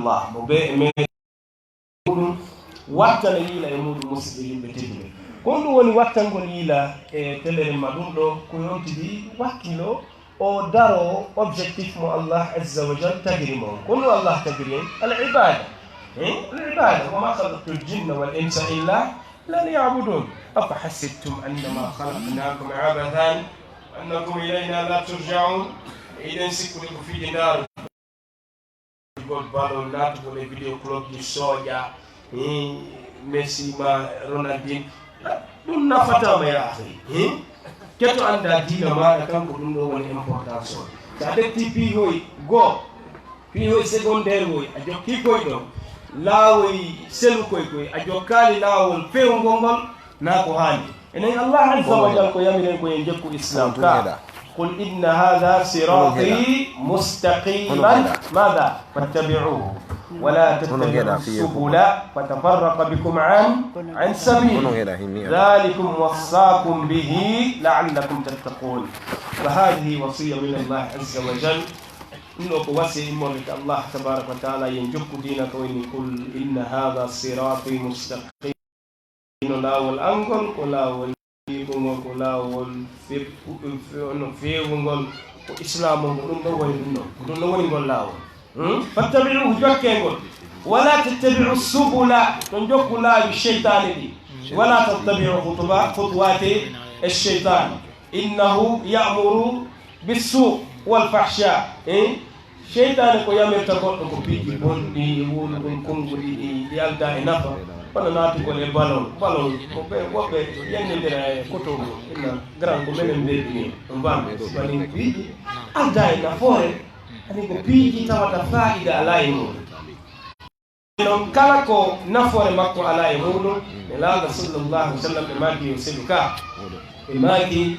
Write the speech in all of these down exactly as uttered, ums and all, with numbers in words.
Allah, mo bee e meeɗen muɗum wattana yiila e muɗum, musidɓe yimɓe tedduɓe. Ko ɗum woni wattangol yiila e telere ma ɗum ɗo, ko yonti ɗi wakkilo o daro objectif mo Allah azza wa jal tagiri mo. Ko ɗum Allah tagiri en al ibada. Eh? Al ibada. Wa ma khalaqtul jinna wal insa illa lan ya'budun. Afa hasibtum annama khalaqnakum abathan annakum ilayna la turja'un. Eɗen sikkude ko fiji ndaaru. Gol balon, naatugol e video club ji, sooƴa, eh, Messi ma Ronaldinho. Ɗum nafata ma ya akhi. Eh? Keto annda diina maaɗa, kanko ɗum ɗo woni importance o. So a ƴetti piihoy goo, piihoy secondaire woy, a jokki koy ɗon. Laawoy selu koy koy, a jokkaali laawol feewngol ngol, na ko haani. Enen Allah azza wa jal ko yamiren ko en jokku Islam ka. Qul inna hadha sirati mustaqiman, madha? Fattabi'uhu. Wa la tattabi'u subula fatafarraqa bikum an, an sabili. Dhalikum wassakum bihi la'allakum tattaqun. Wa hadhihi wasiyya min Allah azza wa jal. Ɗum ɗo ko wasiya immorde ka Allah tabaraka wa taala, yen jokku diina ka woni, qul inna hadha sirati mustaqim. No laawol an ngol, ko laawol yiɗugol, ko laawol feppu-, fe-, no feewungol, ko Islaamu ngo, ɗum ɗo woni ɗum ɗo. Ko ɗum ɗo woni ngol laawol. Hmm? Fattabi'uhu, jokkee ngol. Wala tattabi'u subula, to jokku laawi seytaane ɗi. Wala tattabi'u khutuba-, khutuwati ash-shaytan. Innahu ya'muru bis-su' wal fahsha. Eh? Seytaane ko yamirta goɗɗo ko piiji bonɗi, e wowlugol konnguɗi ɗi, ɗi aldaa e nafa. Wano naatugol e balon. Balon ko ɓe, woɓɓe yannindira e koto mum. Inna, grand, ko menen mbeeɓi ni. On mbami, sifa ɗin piiji aldaa e nafoore. Ani ko piiji tawata faa'ida alaa e mum. Non kala ko nafoore makko alaa e muɗum, Nelaaɗo sallallahu alaihi wasallam ɓe maaki yo seeɗu ka. Ɓe maaki,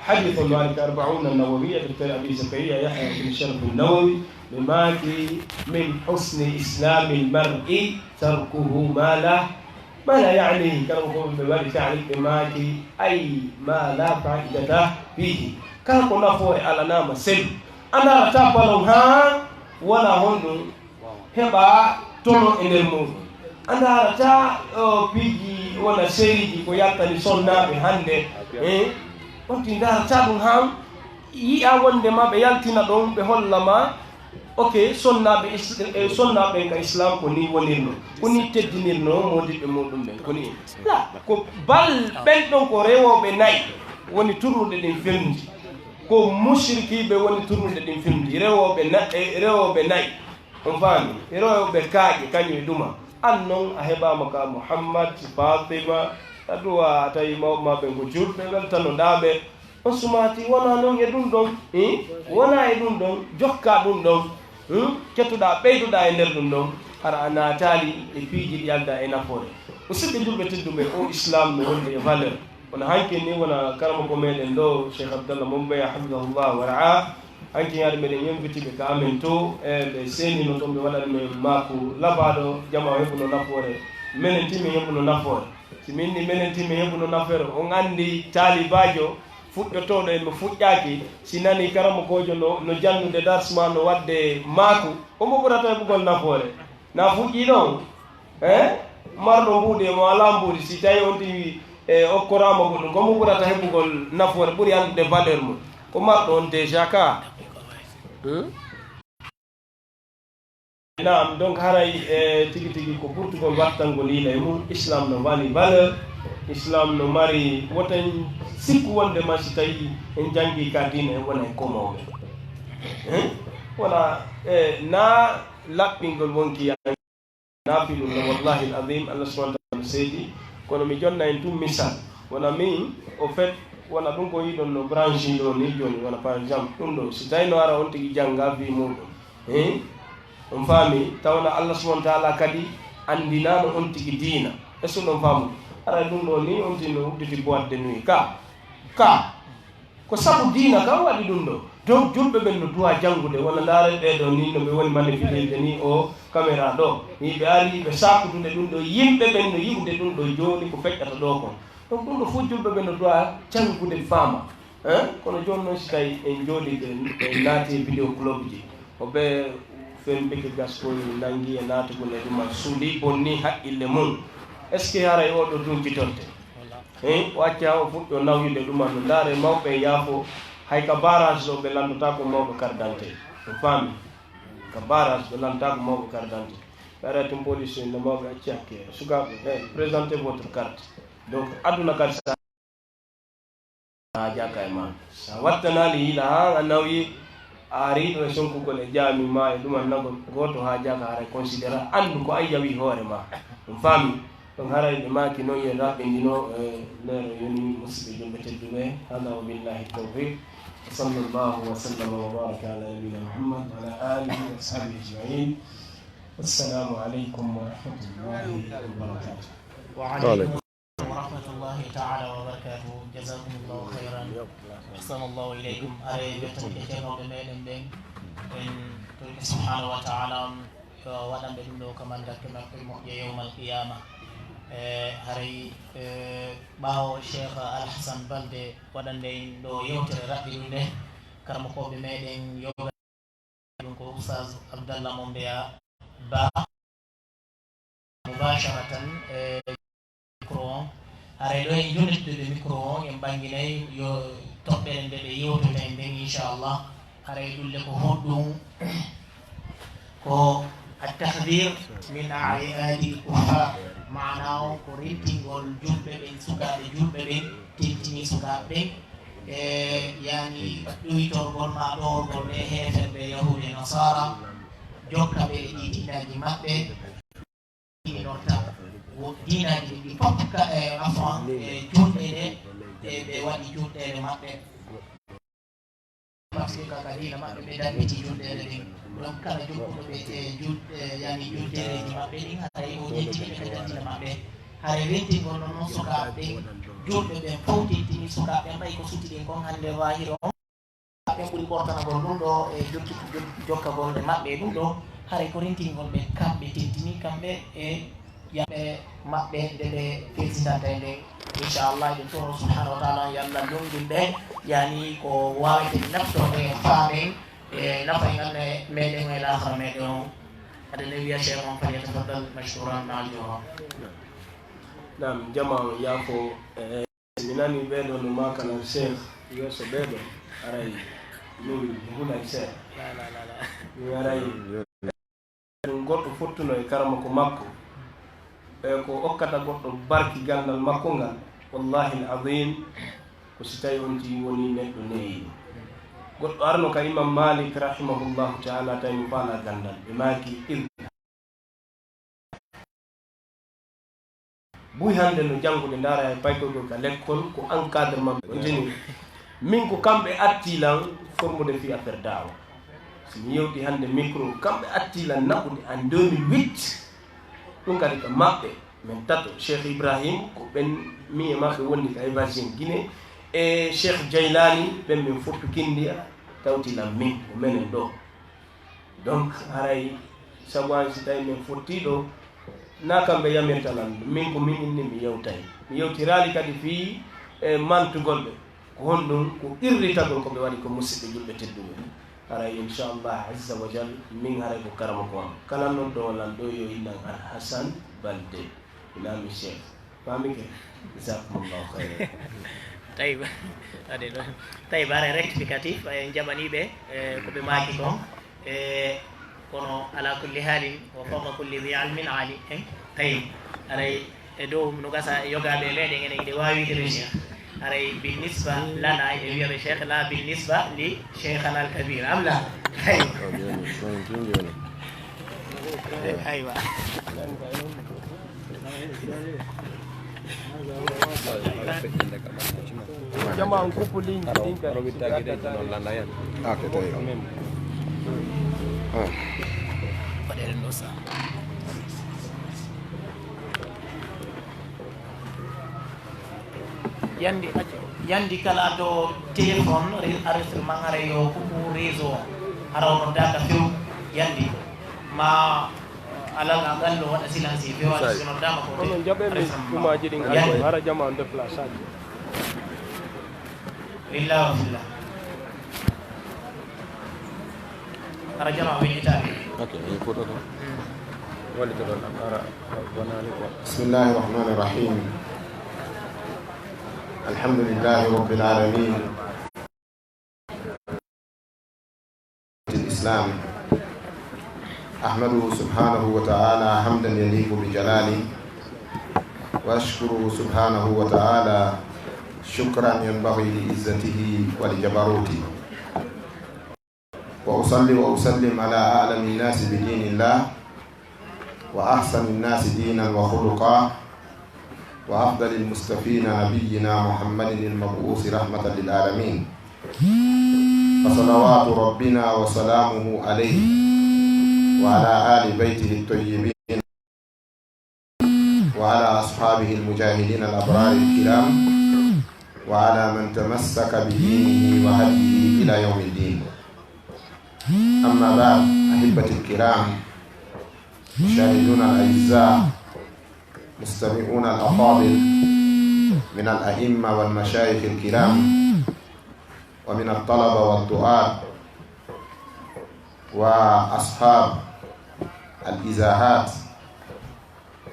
hadith on woni ka Arba'una Nawawiyya, Docteur Abi Zakariya Yahya bin Sharaf Nawawi, ɓe maaki, min husni islamil mar'i tarkuhu ma la, ma la ya'ni, kala ko ɓe waɗi ta'liq, ɓe maaki, ay ma la fa'idata fihi. Kala ko nafoore alanaama seeɗu. A ndaarata balon haa wona honɗum heɓa tono e nder muɗum. A ndaarata, o, piiji wona sériiji ko yaltani sonnaaɓe hannde. Eh? On ti ndaarata ɗum han yi'a wonde ma ɓe yaltina ɗon, ɓe holla ma, ok, sonnaaɓe is-, eh, sonnaaɓe ka Islam ko ni wonirno, ko ni teddinirno moodiɓɓe muɗum ɓen, ko ni. La, ko bal ɓen ɗon ko rewooɓe nayi woni turnude ɗin filmji. Ko mushrikiiɓe woni turnude ɗin filmji, rewooɓe na-, eh, rewooɓe nayi. On faami? E rewɓe kaaƴe, kañum e ɗuma. An non a heɓaama ka Muhammad, Fatima, a duwa a tawi mawɓe ma ɓen ko julɓe, weltanoɗaa ɓe. On sumaati, wonaa non e ɗum ɗon, eh? Wonaa e ɗum ɗon, jokkaa ɗum ɗon, hmm? Kettuɗaa, ɓeyduɗaa e nder ɗum ɗon, hara a naataali e piiji ɗi aldaa e nafoore. Musidɓe julɓe tedduɓe, o Islam no wondi e valeur. Kono hanki ni wona karamoko meɗen ɗo, Cheikh Abdallah Mombeya, hafidahullah wa ra'ah. Hanki yaade meɗen inviti ɓe ka amen to, e ɓe seenino toon, ɓe waɗani men maaku labaaɗo, jama o heɓuno nafoore. Menen timmi heɓuno nafoore. Si min ni menen timmi heɓuno nafoore, on anndi taalibaajo fuɗɗotooɗo e mo fuɗɗaaki, si nani karamokoojo no, no jannude dars ma, no waɗde maaku, omo ɓurata heɓugol nafoore. Na fuɗɗii ɗon? Eh? Marɗo mbuuɗi e mo alaa mbuuɗi, si tawi on tigi, eh, okkoraama goɗɗum, ko mo ɓurata heɓugol nafoore, ɓuri anndude valeur mum? Ko marɗo on déjà ka. Hmm? Naam, donc haray, eh, tigi tigi ko ɓurtugol wattangol yiila e mum, Islam no mari valeur, Islam no mari, woten sikku wonde ma si tawi en janngi ka diina en wona e komooɓe. Eh? Wona, eh, na laɓɓingol wonki naafilun no, wallahi al-azim, Allah subhanahu wa ta'ala no seedi. Kono mi jonna en tun misal. Wona min, au fait, wona ɗum ko yiɗon no branche ɗo ni jooni, wona par exemple, ɗum ɗo, si tawi no ara on tigi jannga vie muɗum. Hein? On faami, tawna Allah subhanahu wa ta'ala kadi anndinaano on tigi diina. Est-ce que ɗon faamu? Ara ɗum ɗo ni, on tigi no udditi boîte de nuit. Ka, ka. Ko sabu diina kan waɗi ɗum ɗo. Donc, julɓe ɓen no duwa janngude, wona ndaare ɓee ɗo ni no ɓe woni manipulirde ni o caméra ɗo. Ni ɓe ari, ɓe saakutude ɗum ɗo, yimɓe ɓen no yi'ude ɗum ɗo jooni ko feƴƴata ɗo kon. Donc, ɗum ɗo fof julɓe ɓen no duwa janngude faama. Hein? Kono jooni noon si tawi en jooɗi, ɓe, ɓe naati e vidéo club ji, ko ɓe Ɓen peke gaskooji nangi e naatugol e ɗuman, suuli bonni haqqille mun. Est-ce que haray o ɗo dunkitorte? Hein? O acca o fuɗɗo nawyude ɗuman no. Ndaare mawɓe yaafo, hay ka barrage ɗo ɓe lanndotako mawɗo carte d'identité. On faami? Ka barrage ɓe lanndotako mawɗo carte d'identité. Ɓe ara tun police en no mawɓe acci hakke. Sukaaɓe, eh, présentez votre carte. Donc, aduna kadi sa haajaka e ma. Sa wattanaali hiila haa a nawyi, a ari ɗo e sonkugol e jaami ma e ɗuman nagol, gooto haajaka haray considéra, anndu ko an yawi hoore ma. Ɗum faami? Ɗum haray ɓe maaki noon yen raɓɓindino, e nder yoni musidɓe julɓe tedduɓe. Hada wa billahi tawfiq. Wa sallallahu wa sallama wa baraka ala nabiyina Muhammad wa ala alihi wa sahbihi ajma'in. Assalamu alaikum wa rahmatullahi wa barakatuh. Wa alaikum ورحمة الله تعالى وبركاته. جزاكم الله خيرا. أحسن الله إليكم. Are jottani ke ceernooɓe meɗen ɓen, en torike subhanahu wa ta'ala on yo waɗanɓe ɗum ɗo kaman dakke maɓɓe moƴƴe yawmal qiyama. E haray, e, ɓaawo Cheikh Alhassan Balde waɗande en ɗo yewtere raɓɓiɗunde, karamokooɓe meɗen yoga ɗum ko Oustaz Abdallah Mombeya Ba. Mubasharatan, e micro on. Haray ɗo en jonnitde ɓe micro on, en ɓanginay yo toɓɓere nde ɓe yewtota en nden, inchallah. Haray ɗulle ko honɗum? Ko at-tahdhir min a'yadil kuffar. Maana on ko rentingol julɓe ɓen, sukaaɓe julɓe ɓen, tintini sukaaɓe ɓen. E, yani, ɗuytorgol ma ɗoworgol ɓe heeferɓe, yahuude, nasaara, jokka ɓe e ɗi diinaaji maɓɓe, ɗi norta. Wo diinaaji ɗi, ɗi pop ka, e, afan, e, julɗe ɗe, e, ɓe waɗi julɗeele maɓɓe. Parce que ka, ka diina maɓɓe, ɓe dammiti julɗeele ɗen. Donc, kala jokkuɗo ɓe e jul-, e, yani, juldereeji maɓɓe ɗin, haray o yejjitini ɓe ka diina maɓɓe. Haray rentingol ɗon non sukaaɓe ɓen, julɓe ɓen fow tintini sukaaɓe ɓen, ɓay ko suti ɗin kon hannde waahiro on. Ɓen ɓuri ɓortanagol ɗum ɗo e jokki-, jok-, jokkagol e maɓɓe e ɗum ɗo. Haray ko rentingol ɓe kamɓe tintini, kamɓe e yamɓe maɓɓe nde ɓe fersitanta e nden. Inchallah, eɗen toro subhanahu wa taala yo Allah longin ɓe, yani ko wawete naftorɗe e faamen e nafa e ngannda meɗen e laakhara meɗen on. Aɗa ne wiya Cheikh on, falyatafaddal mashkuran ma'juran. Naam, jama on yaafo, e, mi nani ɓeɗo no makalan Cheikh, yeeso ɓeɗo, aray, min mi hulay seeɗa. La, la, la, la. Mi aray. Ɗum goɗɗo fottuno e karamoko makko, e ko okkata goɗɗo barki ganndal makko ngal, wallahi al azim, ko si tawi on tigi woni neɗɗo neyiɗo. Goɗɗo arno ka Imam Malik rahimahullahu taala, tawi mo faala ganndal, ɓe maaki, "Id-" Buy hannde no janngude, ndaara e paykoygol ka lekkol, ko encadrement ɓe jeni. Min ko kamɓe atti lan formude fii affaire daawa. Si mi yewti hannde micro, kamɓe atti lan naɓude en deux mille huit. Ɗum kadi ko maɓɓe, min tato, Cheikh Ibrahim, ko ɓen min e maɓɓe wondi ka Évasion Guinée, e Cheikh Jaylani, ɓen min fottu Kindiya, tawti lan min, ko menen ɗo. Donc, haray, sabu an si tawi min fotti ɗo, na kamɓe yamirta lan, min ko min inni mi yewtay. Mi yewtiraali kadi fii, e, mantugol ɓe. Ko honɗum? Ko qirritagol ko ɓe waɗi ko musiɓɓe julɓe tedduɓe. Haray, inchallah, azza wa jal, min haray ko karamoko am. Kala noddoowo lan ɗo yo innan Alhasan Balde. Naam, Cheikh. Faamike? Jazakumullahu khairan. Tayyib. Ade ɗo. Tayyib, haray rectificatif, en jaɓanii ɓe, e, ko ɓe maaki kon. E, kono ala kulli halin, wa fawqa kulli dhi ilmin ali, en? Tayyib. Haray e dow no gasa yogaaɓe e meɗen enen iɗe waawi wiide ɓe Cheikh. Haray bin nisba lana, e wiya ɓe Cheikh, la bin nisba li Cheikhana al Kabir. Am la? Tayyib. Aywa. Jama on kuppu ligne ɗin kadi. Ah, ko tawi. Ah. Waɗeɗen ɗo sa. Yandi, yandi kala addo téléphone, re-, enregistrement, hara yo kuku réseau, hara o noddaka few, yandi. Ma, alal aqal no waɗa silence, few, hara si noddaama ko kono jaɓe min ɗumaji ɗin, yandi. Hara jama on déplaçage. Lillah wa fillah. Hara jama weññitaɓe. Ok, mi foto ɗo. Wallito ɗon, ara, wonani ko. بسم الله الرحمن الرحيم. الحمد لله رب العالمين. الإسلام. أحمده سبحانه وتعالى حمدا يليق بجلاله، وأشكره سبحانه وتعالى شكرا ينبغي لعزته ولجبروته. وأصلي وأسلم على أعلم الناس بدين الله، وأحسن الناس دينا وخلقا، وأفضل المصطفين نبينا محمد المبعوث رحمة للعالمين. فصلوات ربنا وسلامه عليه وعلى آل بيته الطيبين وعلى أصحابه المجاهدين الأبرار الكرام وعلى من تمسك بدينه وهديه إلى يوم الدين. أما بعد، أحبتي الكرام، مشاهدونا الأعزاء، مستمعونا الأفاضل من الأئمة والمشايخ الكرام ومن الطلبة والدعاة وأصحاب الإذاعات،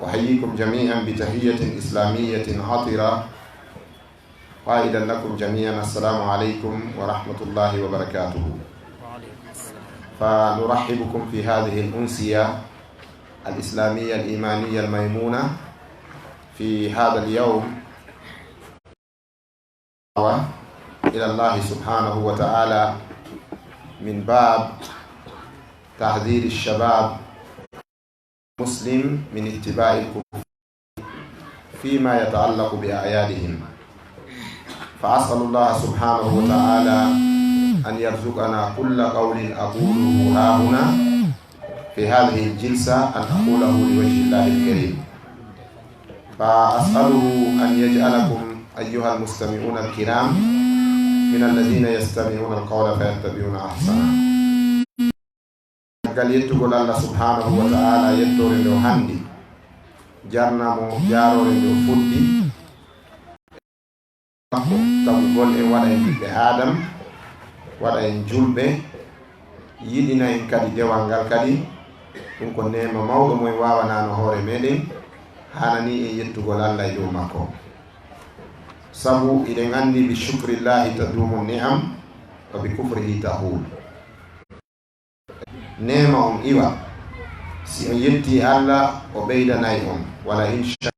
أحييكم جميعا بتحية إسلامية عطرة، قائلا لكم جميعا: السلام عليكم ورحمة الله وبركاته. فنرحبكم في هذه الأمسية الإسلامية الإيمانية الميمونة في هذا اليوم إلى الله سبحانه وتعالى من باب تحذير الشباب المسلم من اتباع الكفار فيما يتعلق بأعيادهم. فأسأل الله سبحانه وتعالى أن يرزقنا كل قول أقوله ها هنا في هذه الجلسة أن أقوله لوجه الله الكريم. فأسأله أن يجعلكم أيها المستمعون الكرام من الذين يستمعون القول فيتبعون أحسنه. Caggal yettugol Allah subhanahu wa ta'ala, yettoore nde o handi, jarna mo jaaroore nde o fuddi, makko, tagugol en, waɗa en ɓiɓɓe Aadam, waɗa en julɓe, yiɗina en kadi dewal ngal kadi. Ɗum ko neema mawɗo mo en waawanaano hoore meɗen, haanani en yettugol Allah e dow makko. Sabu iɗen anndi: "Bi shukrillahi tadumu ni'am, wa bi kufrihi tahul." Neema on iwa, si on yetti Allah, o ɓeydanay on, wala in sha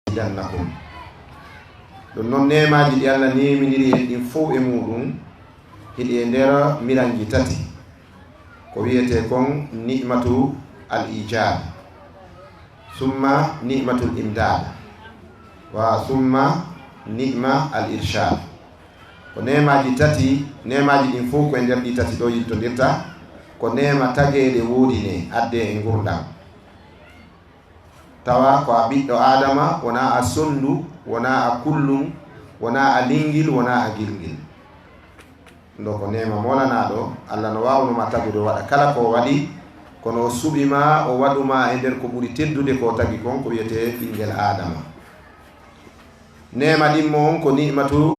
azidannakum. Ɗum noon, neemaaji ɗi Allah neeminiri en ɗin fow e muuɗum, hiɗi e nder miranji tati. Ko wiyetee kon ni'matu al-ijad, summa ni'matul imdad, wa summa ni'ma al-irshad. Ko neemaaji tati, neemaaji ɗin fow ko e nder ɗi tati ɗo yiltondirta. Ko neema tageede woodinee, addee e ngurndan. Tawa ko a ɓiɗɗo Aadama, wonaa a sonndu, wonaa a kullum, wonaa a linngil, wonaa a gilngil. Ɗum ɗo ko neema moolanaaɗo. Allah no waawno ma tagude, waɗa kala ko o waɗi, kono o suɓi ma, o waɗu ma e nder ko ɓuri teddude ko o tagi kon, ko wiyetee ɓinngel Aadama. Neema ɗimmo on ko ni'matu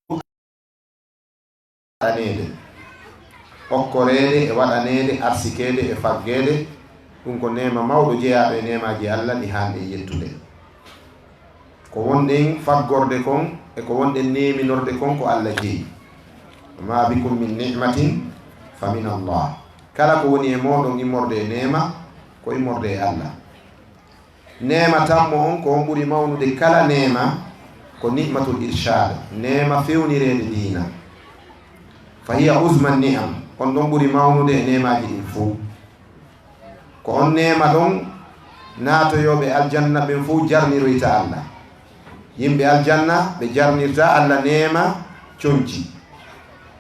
waɗaneede, okkoreede e waɗaneede, arsikeede e faggeede. Ɗum ko neema mawɗo jeyaaɗo e neemaaji Allah ɗi haanɗen yettude. Ko wonɗen faggorde kon e ko wonɗen neeminorde kon ko Allah jeyi. "Ma bikum min ni'matin fa min Allah." Kala ko woni e mooɗon immorde e neema, ko immorde e Allah. Neema tammo on, ko on ɓuri mawnude kala neema, ko ni'matul irshad, neema fewnireede diina. Fa hiya uzma ni'am, on ɗon ɓuri mawnude e neemaaji ɗin fow. Ko on neema ɗon naatoyooɓe aljanna ɓen fow jarniroyta Allah. Yimɓe aljanna ɓe jarnirta Allah neema conci,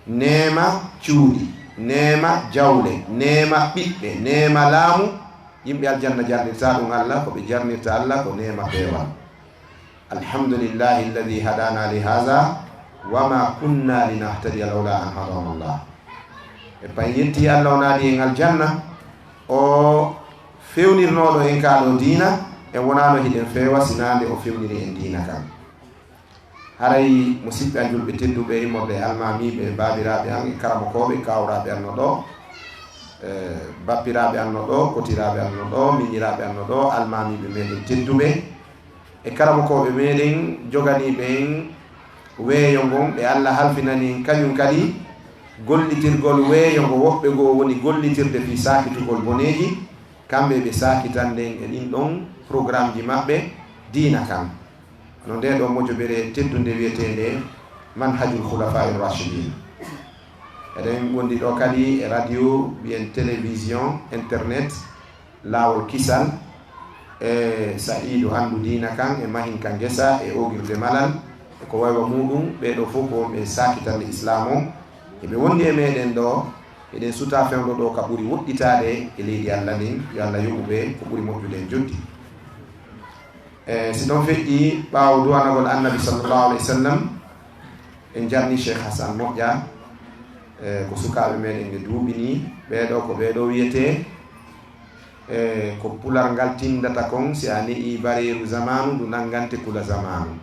neema cuuɗi, neema jawle, neema ɓiɓɓe, neema laamu. Yimɓe aljanna jarnirta ɗum Allah, ko ɓe jarnirta Allah ko neema peewal. Alhamdulillahi alladhi hadana li hadha wa ma kunna linahtadiya lawla an hadana Allah. E pay yetti Allah o naadi en aljanna, o fewnirnooɗo en kaa ɗoo diina, en wonaano hiɗen feewa sinaa nde o fewniri en diina kan. Haray, musiɓɓe an julɓe tedduɓe, immorde e almaamiiɓe, baabiraaɓe an e karamokooɓe, kaawraaɓe an no ɗoo, bappiraaɓe an no ɗo, kotiraaɓe an no ɗo, miñiraaɓe an no ɗo, almaamiiɓe meɗen tedduɓe, e karamokooɓe meɗen joganiiɓe en weeyo ngon, ɓe Alla halfinani en kañum kadi gollitirgol weeyo ngo woɓɓe goo woni gollitirde fii saakitugol boneeji, kamɓe ɓe saakitande en e ɗin ɗon programmeji maɓɓe diina kan. No ndee ɗoo mojobere teddunde wiyeteende Manhajul Khulafa'ir Rashidin. Eɗen wondi ɗoo kadi e radio, mbiyen télévision, internet, laawol kisal, e Sa'iidu Anndu Diina kan, e Mahin ka Ngesa, e Oogirde Malal, e ko waywa muuɗum, ɓee ɗoo fof ko wonɓe saakitande Islaam on. Eɓe wondi e meɗen ɗoo, eɗen suta fewndo ɗoo ka ɓuri woɗɗitaade e leydi Alla ndin, yo Alla yoɓu ɓe ko ɓuri moƴƴude e njoɓdi. E si ɗon feƴƴi, ɓaawo duwanagol Annabi sallallahu alayhi wa sallam, en jarni Cheikh Hassan Moƴƴa, e ko sukaaɓe meɗen ɓe duuɓi nii, ɓee ɗoo ko ɓee ɗoo wiyetee, e ko pular ngal tindata kon, si a ne'i bareeru zamaanu, ndu nanngante kula zamaanu.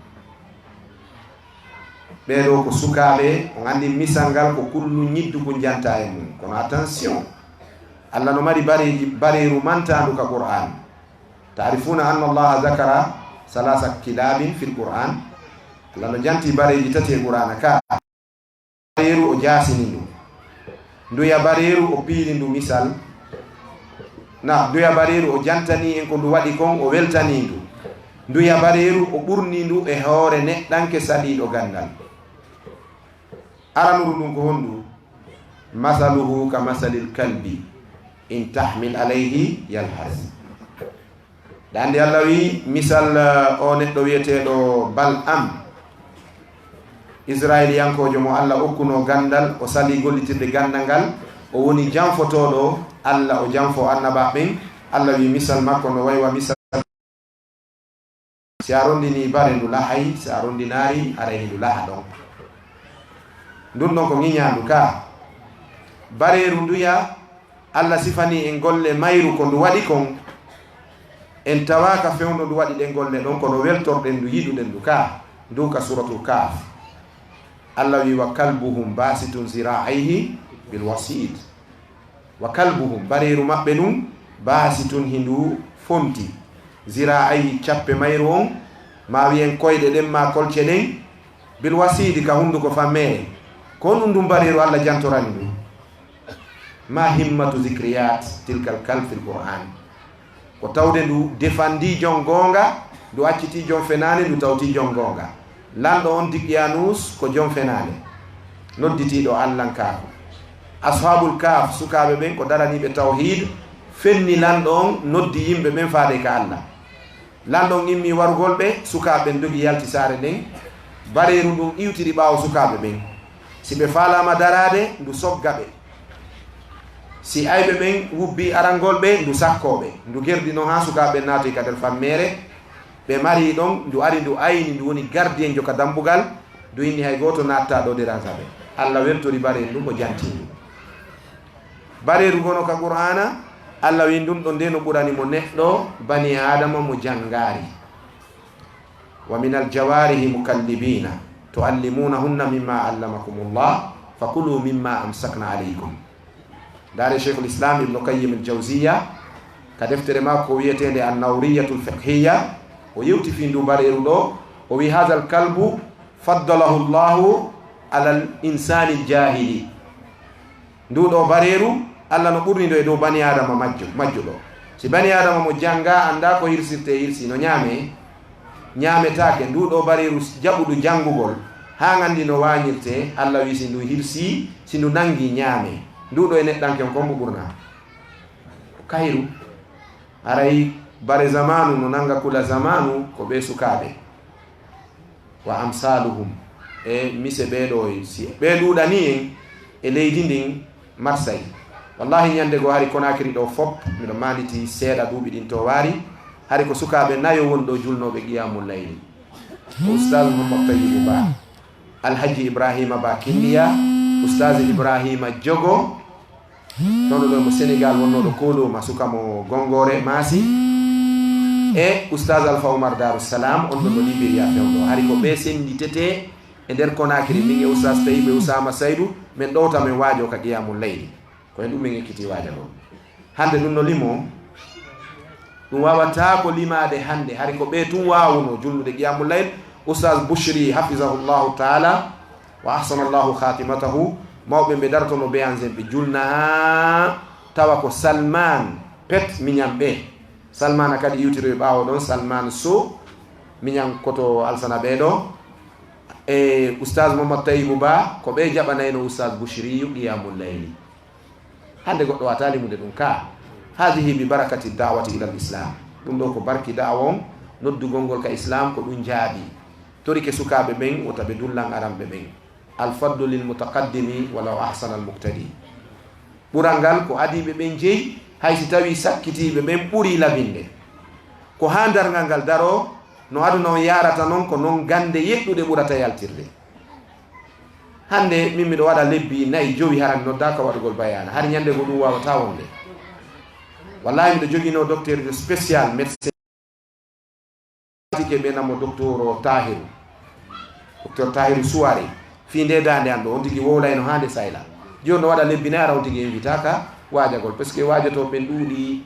Ɓee ɗoo ko sukaaɓe, on anndi misal ngal ko kullu ñiddu ko njanta e mum. Kono attention, Alla no mari bareeji, bareeru mantaandu ka Qur'aan. Ta'rifuna anna Allaha zakara salasa kilabin fil Qur'aan. Alla no janti bareeji tati e Qur'aana ka. Bareeru o jaasini ndu. Nduya bareeru o piiri ndu misal. Na, nduya bareeru o jantani en ko ndu waɗi kon, o weltani ndu. Nduya bareeru o ɓurni ndu e hoore neɗɗanke saɗiiɗo ganndal. Aranuru ndun ko hondu? Masaluhu ka masalil kalbi, in tahmil alayhi yalhas. Ɗa anndi Alla wi misal, eh, o neɗɗo wiyeteeɗo Bal'am, Israiliyankoojo mo Alla okkunoo ganndal, o salii gollitirde ganndal ngal, o woni janfotooɗo Alla, o janfo annabaaɓe ɓen. Alla wi misal makko no waywa misal. Si a rondinii bare ndu lahay, si a rondinaari, aray ndu laha ɗon. Ndun ɗon ko ŋiñaandu ka. Bareeru nduya, Alla sifanii en golle mayru ko ndu waɗi kon. En tawaaka fewndo ndu waɗi ɗen golle ɗon, kono weltorɗen ndu, yiɗuɗen ndu ka. Ndu ka Suuratul Kahf. Alla wi, "Wa kalbuhum basitun zira'ayhi bil wasid." Wa kalbuhum, bareeru maɓɓe ndun, basitun, hindu fonti, zira'ayhi, cappe mayru on, ma wiyen koyɗe ɗen, ma kolce ɗen, bil wasidi, ka hunduko fammeere. Ko honɗum ndun bareeru Alla jantorani ndu? Ma himmatu zikriyat tilkal kalb fil Qur'an. Ko tawde ndu defandii jon goonga, ndu accitii jon fenaande, ndu tawtii jon goonga. Lanɗo on Diqyaanus ko jon fenaande, nodditiiɗo Allankaaku. Ashaabul Kahf, sukaaɓe ɓen ko daraniiɓe tawhiid, fenni lanɗo on, noddi yimɓe ɓen faade ka Alla. Lanɗo on immii warugol ɓe, sukaaɓe ɓen dogi yalti saare nden. Bareeru ndun iwtiri ɓaawo sukaaɓe ɓen. Si ɓe faalaama daraade, ndu sogga ɓe. Si ayɓe ɓen wubbii arangol ɓe, ndu sakkoo ɓe. Ndu gerdinoo haa sukaaɓe ɓen naatoyi ka nder fammeere. Ɓe marii ɗon, ndu ari ndu ayni, ndu woni gardiyenjo ka dambugal. Ndu inni hay gooto naattaa ɗoo déranger ɓe. Alla weltori bareeru ndun, o jantii ndu. Bareeru gono ka Qur'aana, Alla wi'i ndun ɗon nde no ɓurani mo neɗɗo, banii Aadama mo janngaari. Wa minal jawaarihi mukallibina tuallimunahunna mimma allamakumullah fakulu mimma amsakna alaykum. Ndaare Sheikhul Islam Ibnu Qayyim al Jawziya ka deftere makko wiyeteende An Nawriyatul Fiqhiya, o yewti fii ndu bareeru ɗoo, o wi'i, "Hadha al kalbu faddalahu Allahu ala al insani al jahili." Ndu ɗoo bareeru, Alla no ɓurni ndu e dow banii Aadama majjo, majjuɗo. Si banii Aadama mo janngaa, anndaa ko hirsirtee hirsi, no ñaamee, ñaametaake. Ndu ɗoo bareeru jaɓuɗu janngugol, haa nganndi no waañirtee, Alla wi'i si ndu hirsii, si ndu nanngii, ñaamee. Ndu ɗoo e neɗɗanke on, kon mbo ɓurnaa? Ko kayru. Haray bare zamaanu no nannga kula zamaanu, ko ɓee sukaaɓe. Wa amsaluhum, e mise ɓee ɗoo, si ɓee ɗuuɗanii en e leydi ndin, Marsay. Wallahi, ñannde goo hari Konaakiri ɗoo fop, miɗo maanditii seeɗa duuɓi ɗin to waari, hari ko sukaaɓe nayo woni ɗoo julnooɓe qiyamul layli. Ko Ustaaz Muhammad Tayyibu Ba, Alhaji Ibrahima Ba Kinniya, Ustaaz Ibrahima Jogo, tawno ɗo mo Senegal wonnooɗo Kooloma, suka mo Gonngoore Maasi, e Ustaaz Alfa Umar Daaru Salaam, on ɗon no Liberia fewndo. Hari ko ɓee sennditetee e nder Konaakiri, min e Ustaaz Tayibu e Usaama Saydu, men ɗowta men waajoo ka qiyamul layli. Ko heen ɗum min ekkiti waajagol. Hannde ɗum no limo, ɗum waawataa ko limaade hannde. Hari ko ɓe tun waawuno julnude qiyamul layl. Ustaz Bushri, hafizahullahu taala wa ahsanallahu khatimatahu, mawɓe ɓe darotono Beyanzen ɓe julna haa tawa ko Salman pet miñan ɓe. Salmana kadi iwtiroy ɓaawo ɗon, Salman Sow, miñan koto Alsana ɓee ɗo. E Ustaz Mohammad Tayibu Ba, ko ɓe jaɓanayno Ustaz Bushriyu qiyamul layli. Hannde goɗɗo waawataa limude ɗum ka. Hadihi bi barakati da'wati ilal islam. Ɗum ɗo ko barki da'wa on, noddugol ngol ka islam, ko ɗum jaabi. Torike sukaaɓe ɓen, wota ɓe dullan aranɓe ɓen. Al fadlu lil mutaqaddimi walaw ahsana al muqtadi. Ɓural ngal ko adiiɓe ɓen jeyi, hay si tawii sakkitiiɓe ɓen ɓurii labinde. Ko haa darngal ngal daroo, no aduna on yaarata non, ko non gannde yeɗɗuɗe ɓurata yaltirde. Hannde min miɗo waɗa lebbi nayi, jowi, hara mi noddaaka waɗugol bayaana. Hari ñannde goo ɗum waawataa wonde. Wallahi miɗo joginoo docteur spécial médecin. Tike ɓe namo docteur Tahiru. Docteur Tahiru Suware. Fii nde daande an ɗo, on tigi wowlayno haa nde sayla. Jooni no waɗa lebbi nayi, hara on tigi invitaaka waajagol. Parce que waajotooɓe ɓen ɗuuɗi,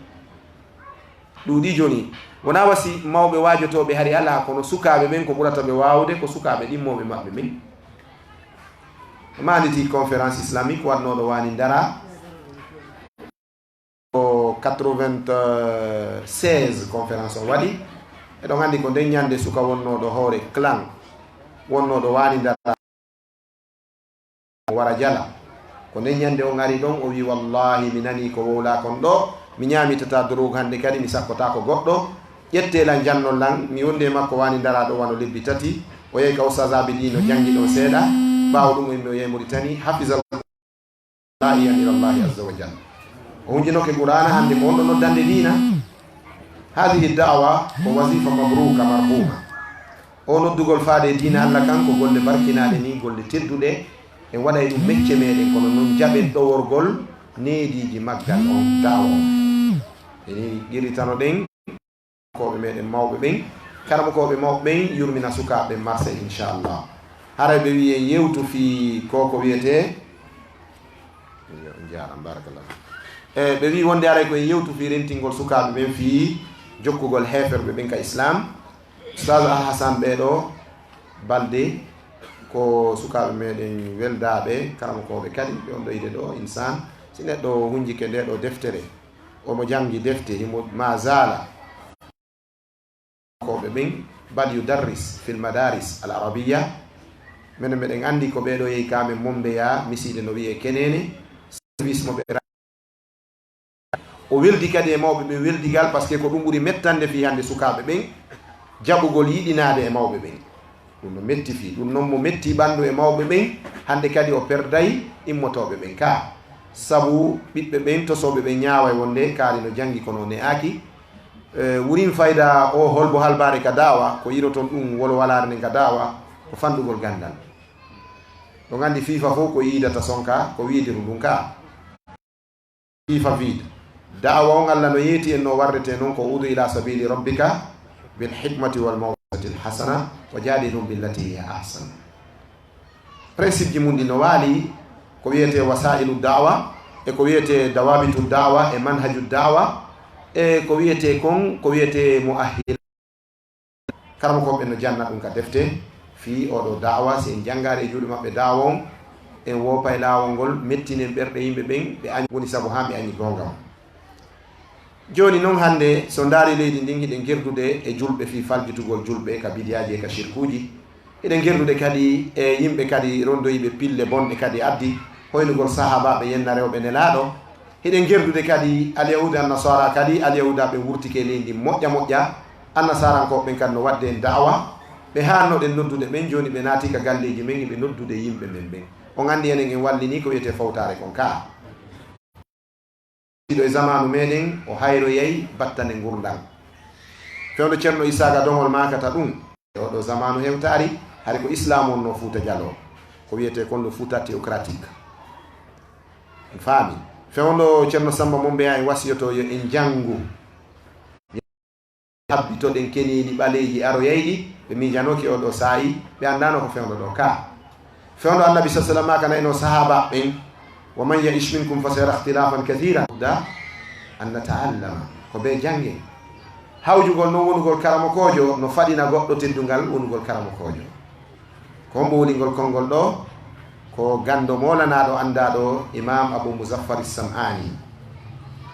ɗuuɗi jooni. Wonaa wa si mawɓe waajotooɓe hari alaa, kono sukaaɓe ɓen ko ɓurata ɓe waawude ko sukaaɓe ɗimmooɓe maɓɓe ɓen. Maanditi conférence islamique waɗnooɗo Waani Ndara. Ko quatre-vingt-seize conférence o waɗi. Eɗon anndi ko nden ñande suka wonnooɗo hoore clan, wonnooɗo Waani Ndara, wara jala. Ko nden ñande on ari ɗon, o wi, "Wallahi, mi nani ko wowla kon ɗo, mi ñamitata drogue hannde kadi, mi sakkotaako goɗɗo. Ƴette lan, jannon lan." Mi wondi e makko Waani Ndara ɗo wano lebbi tati. O yehi ka Oustaz Abidine, o janngi ɗon seeɗa. Ɓaawo ɗum o yimmi o yehi Mauritanie. Hafizal da'iyan ila Allahi azza wa jalla. O hunjinoke Qur'aana, hannde ko on ɗo noddande diina. Hadihi da'wa ko wazifa mabruka marhuma. O noddugol faade e diina Allah kan ko golle barkinaaɗe ni, golle tedduɗe. En waɗay ɗum mecce meɗen, kono non jaɓen ɗoworgol neediiji maggal on, da'wa on. Eni qirritano ɗen. Karamokooɓe meɗen mawɓe ɓen, karamokooɓe mawɓe ɓen yurmina sukaaɓe ɓen marse, inchallah. Haray ɓe wi en yewtu fii ko ko wiyetee, on jaaram, barakallah. E, ɓe wi wonde haray ko en yewtu fii rentingol sukaaɓe ɓen fii jokkugol heeferɓe ɓen ka Islam. Ustaz Alhasan ɓee ɗo Balde, ko sukaaɓe meɗen weldaaɓe, karamokooɓe kadi, ɓe on ɗo ide ɗo, insan. Si neɗɗo hunjike nde ɗo deftere, omo janngi defte, himo ma zaala. Ko ɓe ɓen, bal yudarris fil madaris al arabiya. Menen meɗen anndi ko ɓee ɗo yehi ka men Mombeya, misiide no wi'ee Kenene. Service mo ɓe ra-, o weldi kadi e mawɓe ɓen weldigal, parce que ko ɗum ɓuri mettande fii hannde sukaaɓe ɓen jaɓugol yiɗinaade e mawɓe ɓen. Ɗum no metti fii, ɗum non mo metti ɓanndu e mawɓe ɓen, hannde kadi o perday immotooɓe ɓen ka. Sabu ɓiɓɓe ɓen, tosooɓe ɓen ñaaway wonde kaari no janngi kono o ne'aaki. E, wurin fayda o holbo halbaare ka da'wa, ko yiroton ɗum wolwalaare nden ka da'wa, ko fanɗugol ganndal. Ɗon anndi fiifa fof ko yiidata son ka, ko wiidiru ndun ka. Fiifa viid. Da'wa on Allah no yeeti en no warretee non ko udu ila sabili rabbika bil hikmati wal maw'izatil hasana wa jadilhum billati hiya ahsan. Principe ji mun ɗi no waali ko wiyetee wasailu da'wa, e ko wiyetee dawabitu da'wa, e manhaju da'wa, e ko wiyetee kon, ko wiyetee muahhil. Karamokooɓe ɓen no janna ɗum ka defte, fii oo ɗoo da'wa, si en janngaali e juuɗe maɓɓe da'wa on, en woopay laawol ngol, mettinen ɓerɗe yimɓe ɓen, ɓe añ-, woni sabu haa ɓe añi goonga on. Jooni non hannde, so ndaari leydi ndin, hiɗen gerdude e julɓe fii faljitugol julɓe ka bidiyaaji e ka shirkuuji. Hiɗen gerdude kadi e yimɓe kadi rondoyiiɓe pille bonɗe kadi addi, hoynugol sahaabaaɓe yenna rewɓe Nelaaɗo. Hiɗen gerdude kadi alyahuuda annasara kadi, alyahuuda ɓe wurtike leydi moƴƴa moƴƴa. Annasarankooɓe ɓen kadi no waɗde en da'wa. Ɓe haannoɗen noddude ɓen, jooni ɓe naati ka galleeji men, hiɓe noddude yimɓe men ɓen. On anndi enen en wallini ko wiyetee fawtaare kon ka. Ɗiɗo e zamaanu meɗen, o hayroyay battane ngurndan. Fewndo Ceerno Isaaga Doŋol maakata ɗum. E oɗo zamaanu hewtaari, hari ko Islaamu wonnoo Fuuta Jaloo. Ko wiyetee kon le Fuuta théocratique. En faami. Fewndo Ceerno Samba Mombeya en wasiyoto yo en janngu. Habbitoɗen keneeli ɓaleeji aroyayɗi, ɓe miijanooki oo ɗoo saa'i, ɓe anndaano ko fewndo ɗoo ka. Fewndo Annabi sa sallam kana eno sahaaba ɓen, ومن يعش منكم فسيرى اختلافا كثيرا. Budda an nata'allama, ko bee janngen. Hawjugol noon wonugol karamokoojo no faɗina goɗɗo teddungal wonugol karamokoojo. Ko hombo woni ngol konngol ɗo? Ko ganndo moolanaaɗo anndaaɗo Imaam Abu Muzaffar Sam'aani.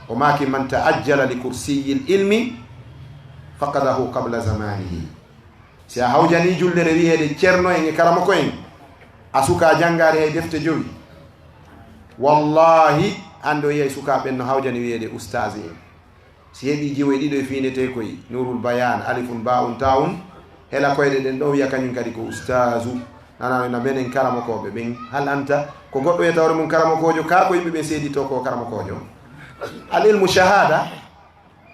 O maaki, من تعجل لكرسي العلم فقده قبل زمانه. Si a hawjanii jullere wiyeede ceerno en e karamoko en, a suka janngaade hay defte jowi. Wallaahi, hannde o yiyay sukaaɓe ɓen no hawjani wiyeede ustaazi en. Si heɓii jiwoy ɗiɗo e fiinetee koy, Nuurul Bayaan, alifun, baa'un, taa'un, hela koyɗe ɗen ɗon wiya kañun kadi ko ustaazu. Nanaa no menen karamokooɓe ɓen. Hal anta, ko goɗɗo wiyata hoore mun karamokoojo, kaa ko yimɓe ɓen seeditoo ko karamokoojo? Al ilmu shahaada.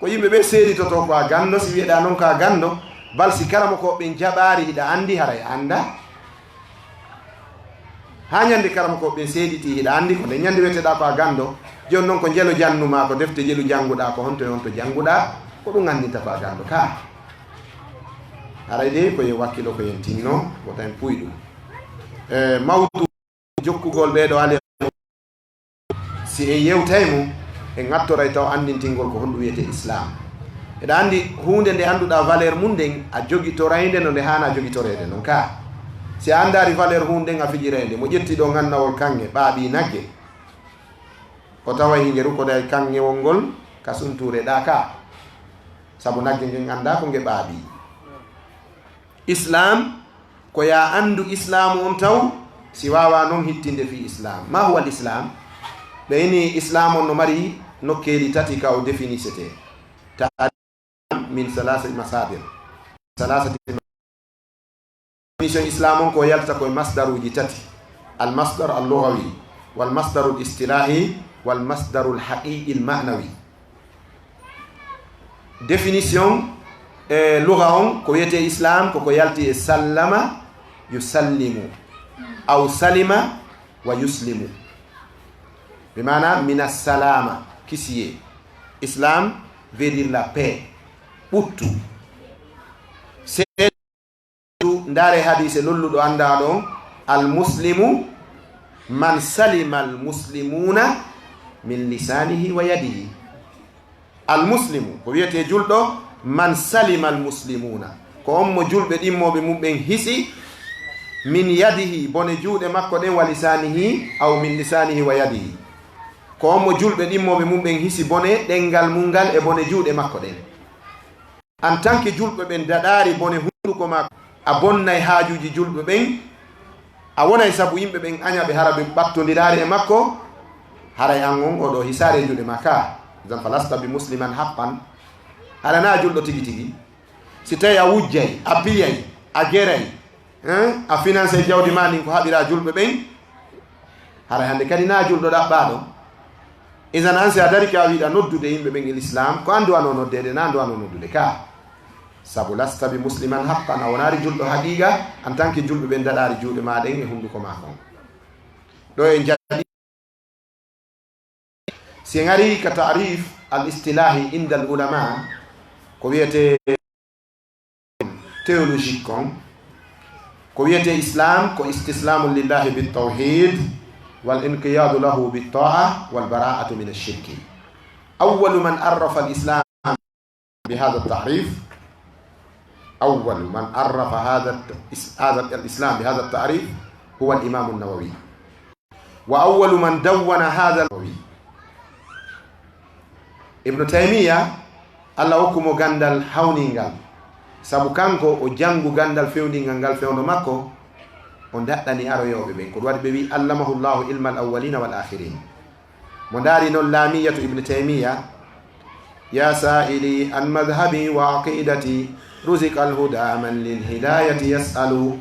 Ko yimɓe ɓe seeditotoo ko a ganndo, si wiyeɗaa noon ko a ganndo, bal si karamokooɓe ɓen jaɓaari hiɗa anndi, haray a anndaa. Haa ñannde karamokooɓe ɓen seeditii hiɗa anndi, ko nden ñannde wiyeteɗaa ko a ganndo. Jooni noon ko njelo jannumaa, ko defte jelu jannguɗaa, ko honto e honto jannguɗaa, ko ɗum anndinta ko a ganndo kaa. Haray de ko yo wakkilo ko en tinno, wota en puuy ɗum. E mawdu jokkugol ɓee ɗoo ale, si en yewtay mo, en ŋattoray taw anndintingol ko honɗum wiyetee Islaam. Eɗa anndi huunde nde annduɗaa valeur mum nden, a jogitorayde no nde haanaa jogitoreede non kaa. Si a anndaari valeur huunde nden, a fijirayde. Mo ƴetti ɗoo ŋannawol kaŋŋe, ɓaaɓii nagge, o taway hinge rukoday kaŋŋewol ngol ka suntuure ɗaa kaa. Sabu nagge ngen anndaa ko nge ɓaaɓii. Islaam, ko yaa anndu Islaamu on taw, si waawaa non hittinde fii Islaam. ما هو الإسلام؟ Ɓe ini Islaam on no mari nokkeeli tati ka o définisetee. Ta-, من ثلاثة مصادر. ثلاثة. Définition Islaam on ko yalta ko e masdaruuji tati. Al masdar al lugawi, wal masdarul istilaahi, wal masdarul haqiiqi al ma'nawi. Définition, e, luga on, ko wiyetee Islaam, ko ko yalti e sallama yusallimu, aw salima wa yuslimu. Bi maana mina salama, kisiyee. Islam veut dire la paix, ɓuttu. Ndaare hadiise lolluɗo anndaaɗo on, "Al muslimu man salima al muslimuna min lisanihi wa yadihi." Al muslimu, ko wiyetee julɗo, man salima al muslimuna, ko on mo julɓe ɗimmooɓe mum ɓen hisi, min yadihi, bone juuɗe makko ɗen, wa lisanihi, aw min lisanihi wa yadihi, ko on mo julɓe ɗimmooɓe mum ɓen hisi bone ɗemngal mum ngal e bone juuɗe makko ɗen. En tant que julɓe ɓen daɗaari bone hunnduko maa, a bonnay haajuuji julɓe ɓen, a wonay sabu yimɓe ɓen aña ɓe hara ɓe ɓattondiraali e makko, haray an on oɗo hisaare juuɗe maa ka, zan falasta bi musliman haqqan. Hara naa julɗo tigi tigi. Si tawi a wujjay, a piyay, a geray, hein? A financé jawdi maa ndin ko haɓiraa julɓe ɓen. Haray hannde kadi naa julɗo ɗaɓɓaaɗo. Isan an si a darike a wiɗa noddude yimɓe ɓen e l'islam, ko an duwanoo noddeede, naa an duwanoo noddude ka. Sabu lasta bi musliman haqqan, a wonaari julɗo haqiiqa, en tant que julɓe ɓen daɗaari juuɗe maa ɗen e hunnduko maa kon. Ɗo en jaɓi Si en arii ka ta'rif al-istilahi inda al-ulama, ko wiyetee théologique kon, ko wiyetee Islam ko istislamu lillahi bit tawhid wal inqiyadu lahu bit ta'a wal bara'atu min ash-shirki. Awwalu man arrafa al-Islam بهذا التعريف، أول من عرف هذا الت-، هذا الإسلام بهذا التعريف هو الإمام النووي، وأول من دون هذا النووي. Ibnu Taymiya, Allah hokku mo ganndal hawningal, sabu kanko o janngu ganndal fewndingal ngal fewndo makko, o daɗɗani aroyooɓe ɓen. Ko ɗum waɗi ɓe wi'i, "Allamahu Allahu ilma al-awwalina wal akhirin." Mo ndaari non Laamiyatu Ibn Taymiya, "Ya sa'ili an madhhabi wa aqidati, ruziqa al-huda man lil hidayati yas'alu."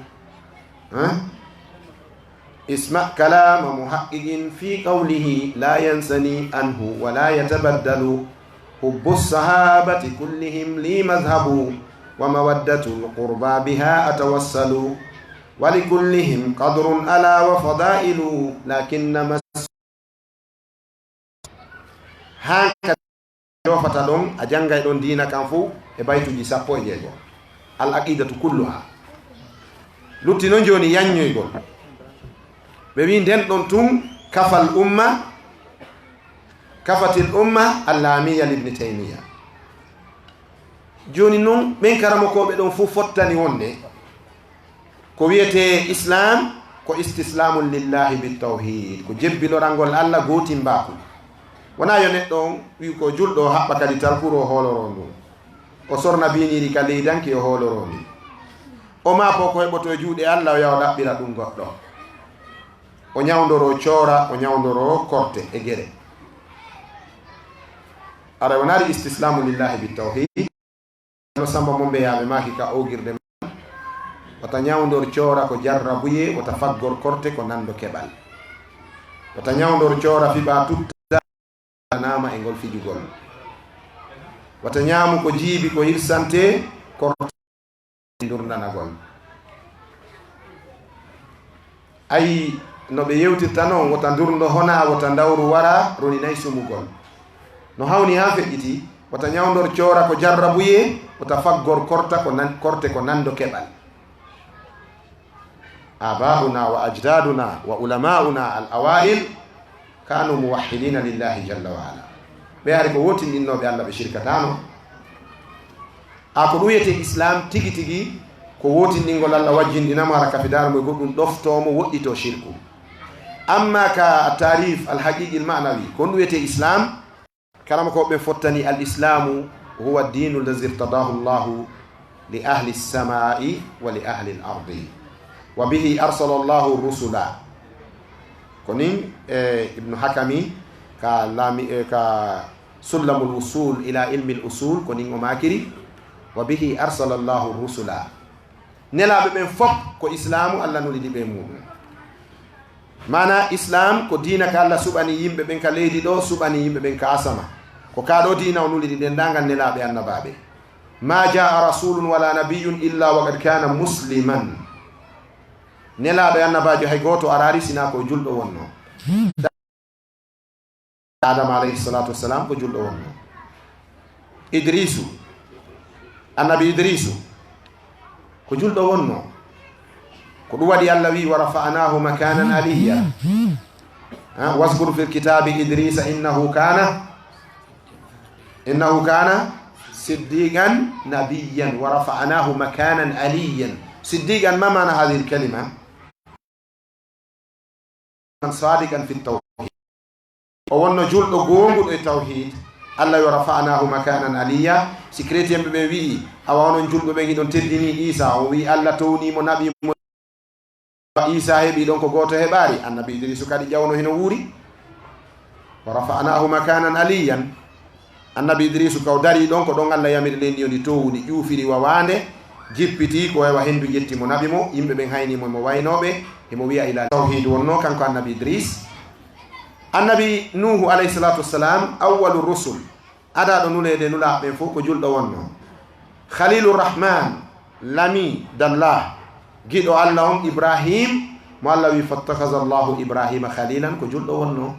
Hein? "Isma' kalama muhaqqiqin fi qawlihi la yansani anhu wa la yatabaddalu. Hubbu sahabati kullihim li madhhabu wa mawaddatul qurba biha atawassalu. Wa li kullihim qadrun ala wa fadailu lakinna mas-" Haa ka joofata ɗon, a janngay ɗon diina kan fuu e baytuuji sappo e jeego. Al aqidatu kulluha. Lutti non jooni yaññoygol. Ɓe wi'i nden ɗon tun Kafal umma, kafatil umma allamiya libni taymiya. Jooni noon, ɓen karamokooɓe ɗon fof fottani wonde ko wiyetee Islam ko istislamun lillahi bit tawhid, ko jebbilorangol Allah gootimbaaku. Wonaa yo neɗɗo on wi'u ko julɗo o haɓɓa kadi talkuru o hooloroo ndun. O sorna biiniiri ka leydanki o hooloroo ndi. O maapoo ko heɓotoo e juuɗe Allah o yaha o ɗaɓɓira ɗun goɗɗo. O ñawndoroo coora, o ñawndoroo korte e gere. Aray wonaa ɗi istislamu lillahi bit tawhid. No Samba Mombe yaaɓe maaki ka oogirde man, wata ñawndor coora ko jarrabuyee, wata faggor korte ko nanndo keɓal. Wata ñawndor coora fiɓa tutta naama e ngol fijugol. Wata ñaamu ko jiibi ko hirsantee korte ndurndanagol. Ayi, no ɓe yewtirta non, wota ndurndo hona, wota ndawru wara, roninay sumugol. No hawni haa feƴƴiti, wota ñawndor coora ko jarrabuyee, wota faggor korta ko nan-, korte ko nanndo keɓal. Abauna wa ajdaduna wa ulama'una al awail kanu muwahhidina lillahi jalla wa ala. Ɓe hari ko wotinɗinnooɓe Allah, ɓe shirkataano. A ko ɗum wiyetee Islam tigi tigi, ko wotinɗingol Allah wajjinɗinamo, hara kafidaaro mo e goɗɗum ɗoftoo mo, woɗɗitoo shirku. Amma ka tarif al haqiqi al ma'nawi, ko ɗum wiyetee Islam, karamokooɓe ɓen fottani: al islamu huwa ad-dinu allazi irtadahu Allahu li ahli as-samai wa li ahli al-ardi, wa bihi arsala Allahu rusula. Ko nin, eh, Ibnu Hakami ka lami, eh, ka Sullamul Wusul ila ilmil usul, ko nin o maakiri: wa bihi arsala Allahu rusula. Nelaaɓe ɓen fof ko islaamu Allah nulidi ɓe e muɗum. Maana islaam ko diina ka Allah suɓani yimɓe ɓen ka leydi ɗoo, suɓani yimɓe ɓen ka asama. Ko ka ɗoo diina o nulidi ɗendaangal nelaaɓe annabaaɓe. Ma jaa rasulun wala nabiyyun illa wa qad kana musliman. Nelaaɗo e annabaajo hay gooto araari sinaa ko julɗo wonnoo. Adama alayhi salatu wassalam ko julɗo wonnoo. Idrisu, annabi Idrisu ko julɗo wonnoo. Ko ɗum waɗi Allah wi: "Wa rafa'nahu makanan aliyya." Ha, "Wazkur fil kitabi Idrisa innahu kana, innahu kana siddiqan nabiyyan wa rafa'nahu makanan aliyyan." Siddiqan, ma maana hadhihi al kalima? Sadiqan fi tawhid. O wonno julɗo goonguɗo e tawhid. Allah yo rafa'nahu makanan aliyya. Si chrétien ɓe ɓen wi'i, "Awa onon julɓe ɓen hiɗon teddini Isa," o wi'i, "Allah towni mo, naɓi mo." Isa heɓi ɗon ko gooto heɓaari. Annabi Idrisu kadi ƴawno hino wuuri. Wa rafa'nahu makanan aliyyan. Annabi Idrisu ka o darii ɗon, ko ɗon Allah yamiri leydi ndi, ndi toowi, ndi ƴuufiri wawaande, jippiti, ko hewa henndu ƴetti mo, naɓi mo, yimɓe ɓen hayni mo, mo waynooɓe, himo wi'a ila tawhiid wonnoo, kanko annabi Idris. Annabi Nuuhu alayhi salatu wassalam, awwalu rusul, adaaɗo nuleede nulaaɓe ɓen fof ko julɗo wonnoo. Khalilu Rahman, l'ami d'Allah, giɗo Allah on, Ibrahim, mo Allah wi: "Fattakhadha Allahu Ibrahima khalilan," ko julɗo wonnoo.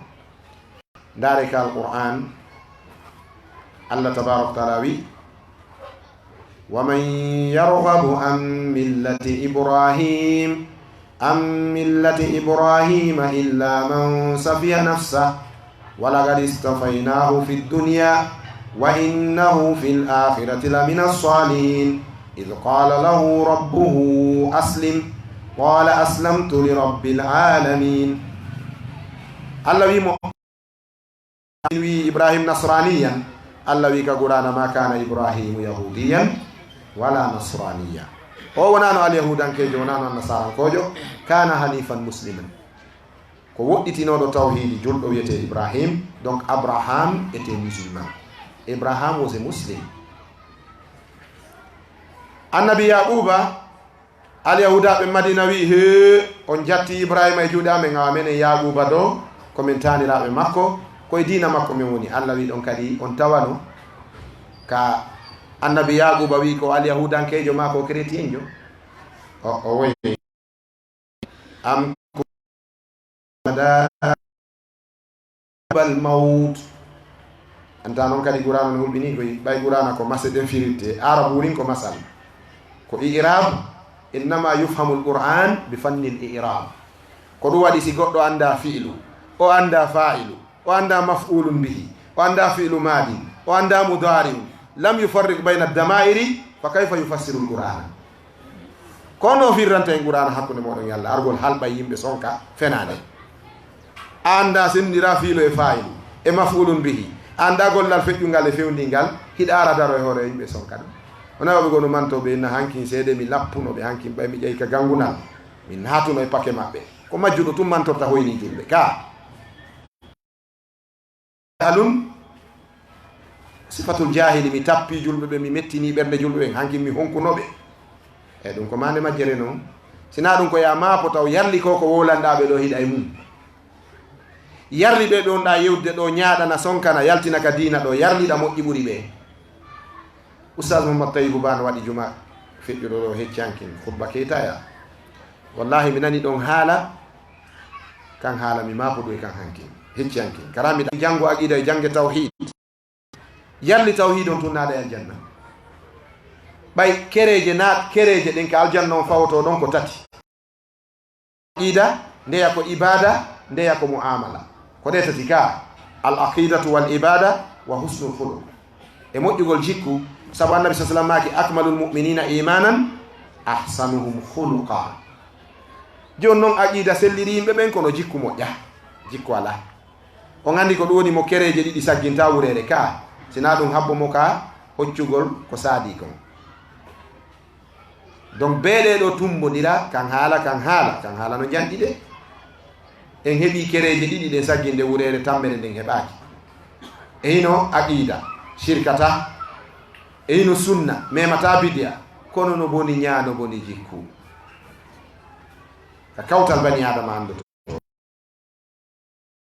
Ndaare ka Alqur'aan, Allah tabaaraka wa taala wi: "Wa man yarghabu an millati Ibrahim, an millati Ibrahima illa man safiha nafsah, wa laqad istafaynahu fid dunya, wa innahu fil akhirati lamina salihin. Idh qala lahu rabbuhu aslim, qala aslamtu li rabbil alamin." Allah wi mo, min wi Ibrahim nasraniyan, Allah wi ka Qur'ana: "Ma kana Ibrahimu yahudiyan wala nasraniya." O wonaano alyahudankeejo, wonaano annasarankoojo, kana hanifan musliman. Ko woɗɗitinooɗo tawhiidi, julɗo wiyetee Ibrahim, donc Abraham était musulman. Abraham was a Muslim. Annabi Yaquba, Alyahudaaɓe Madina wi'i, "Hee, on jatti Ibrahima e juuɗe amen, awa menen Yaaquuba doo, ko min taaniraaɓe makko, ko e diina makko min woni." Allah wi'i ɗon kadi, on tawano ka annabi Yaaquuba wi'i ko alyahudankeejo maa ko kretienjo? O, o woyi. Am bal mawt. Anta noon kadi Qur'aana no hulɓinii koy, ɓay Qur'aana ko maseden firitte, Aarabu wurin ko masal. Ko i'raab, innama yufhamul Qur'aan bi fannil i'raab. Ko ɗum waɗi si goɗɗo anndaa fi'lu, O anndaa faa'ilu, o anndaa maf'ulun bihi, o anndaa fi'lu maadin, o anndaa mudaari'un. Lam yufarriq bayna dama'iri, fa kayfa yufassiru al-Qur'ana? Ko no firranta en Qur'ana hakkunde mooɗon e Allah, argol halɓa yimɓe sonka fenaande. A anndaa senndiraa fiilu e faa'ilu, e maf'ulun bihi. A anndaa gollal feƴƴungal e fewndingal, hiɗa ara daro e hoore yimɓe sonka ɗum. Wona yoɓe gonu mantooɓe inna hankin seede mi lappuno ɓe hankin ɓay mi ƴayi ka gangunal. Mi naatuno e pake maɓɓe. Ko majjuɗo tun mantorta hoyni julɓe. Ka. Alun, sifatul jahili, mi tappi julɓe ɓe, mi mettini ɓernde julɓe ɓen, hankin mi honkuno ɓe. E ɗum ko mande majjere non. Sina ɗum ko ya maapo taw yarli ko ko wolanɗaa ɓe ɗo hiɗa e mum. Yarli ɓe ɓe wonɗaa yewde ɗo, ñaaɗana, sonkana, yaltina ka diina ɗo, yarliɗa moƴƴi ɓuri ɓe. Oustaz Mouhammad Tayyibou Ba no waɗi juma feƴƴuɗo ɗo heccankin khutba keytaya. Wallahi mi nani ɗon haala, kan haala mi maapo ɗo e kan hankin. Heccankin. Kara mi janngo aqida e jannge tawhid. Yarli tawhid on tun naɗa e aljanna. Ɓay kereeje naat, kereeje ɗen ka aljanna on fawoto ɗon ko tati. Aqida, ndeya ko ibada, ndeya ko mu'amala. Ko ɗe tati ka, al aqidatu wal ibada wa husnul khuluq. E moƴƴugol jikku, sabu Annabi sallallahu alaihi wasallam maaki, "Akmalul mu'minina imanan, ahsanuhum khuluqa." Jooni non aqida selliri yimɓe ɓen kono jikku moƴƴa, jikku alaa. On anndi ko ɗum woni mo kereeje ɗiɗi sagginta wureere ka, sina ɗum habbo mo ka hoccugol ko saadi kon. Donc, bee ɗee ɗo tumbondira, kan haala, kan haala, kan haala no janɗi de. En heɓi kereeje ɗiɗi ɗen sagginde wureere tammere nden heɓaaki. E hino aqida, shirkata, e hino sunna, memata bidiya, kono no boni ñaano boni jikku. Ka kawtal bani Adama anndoto.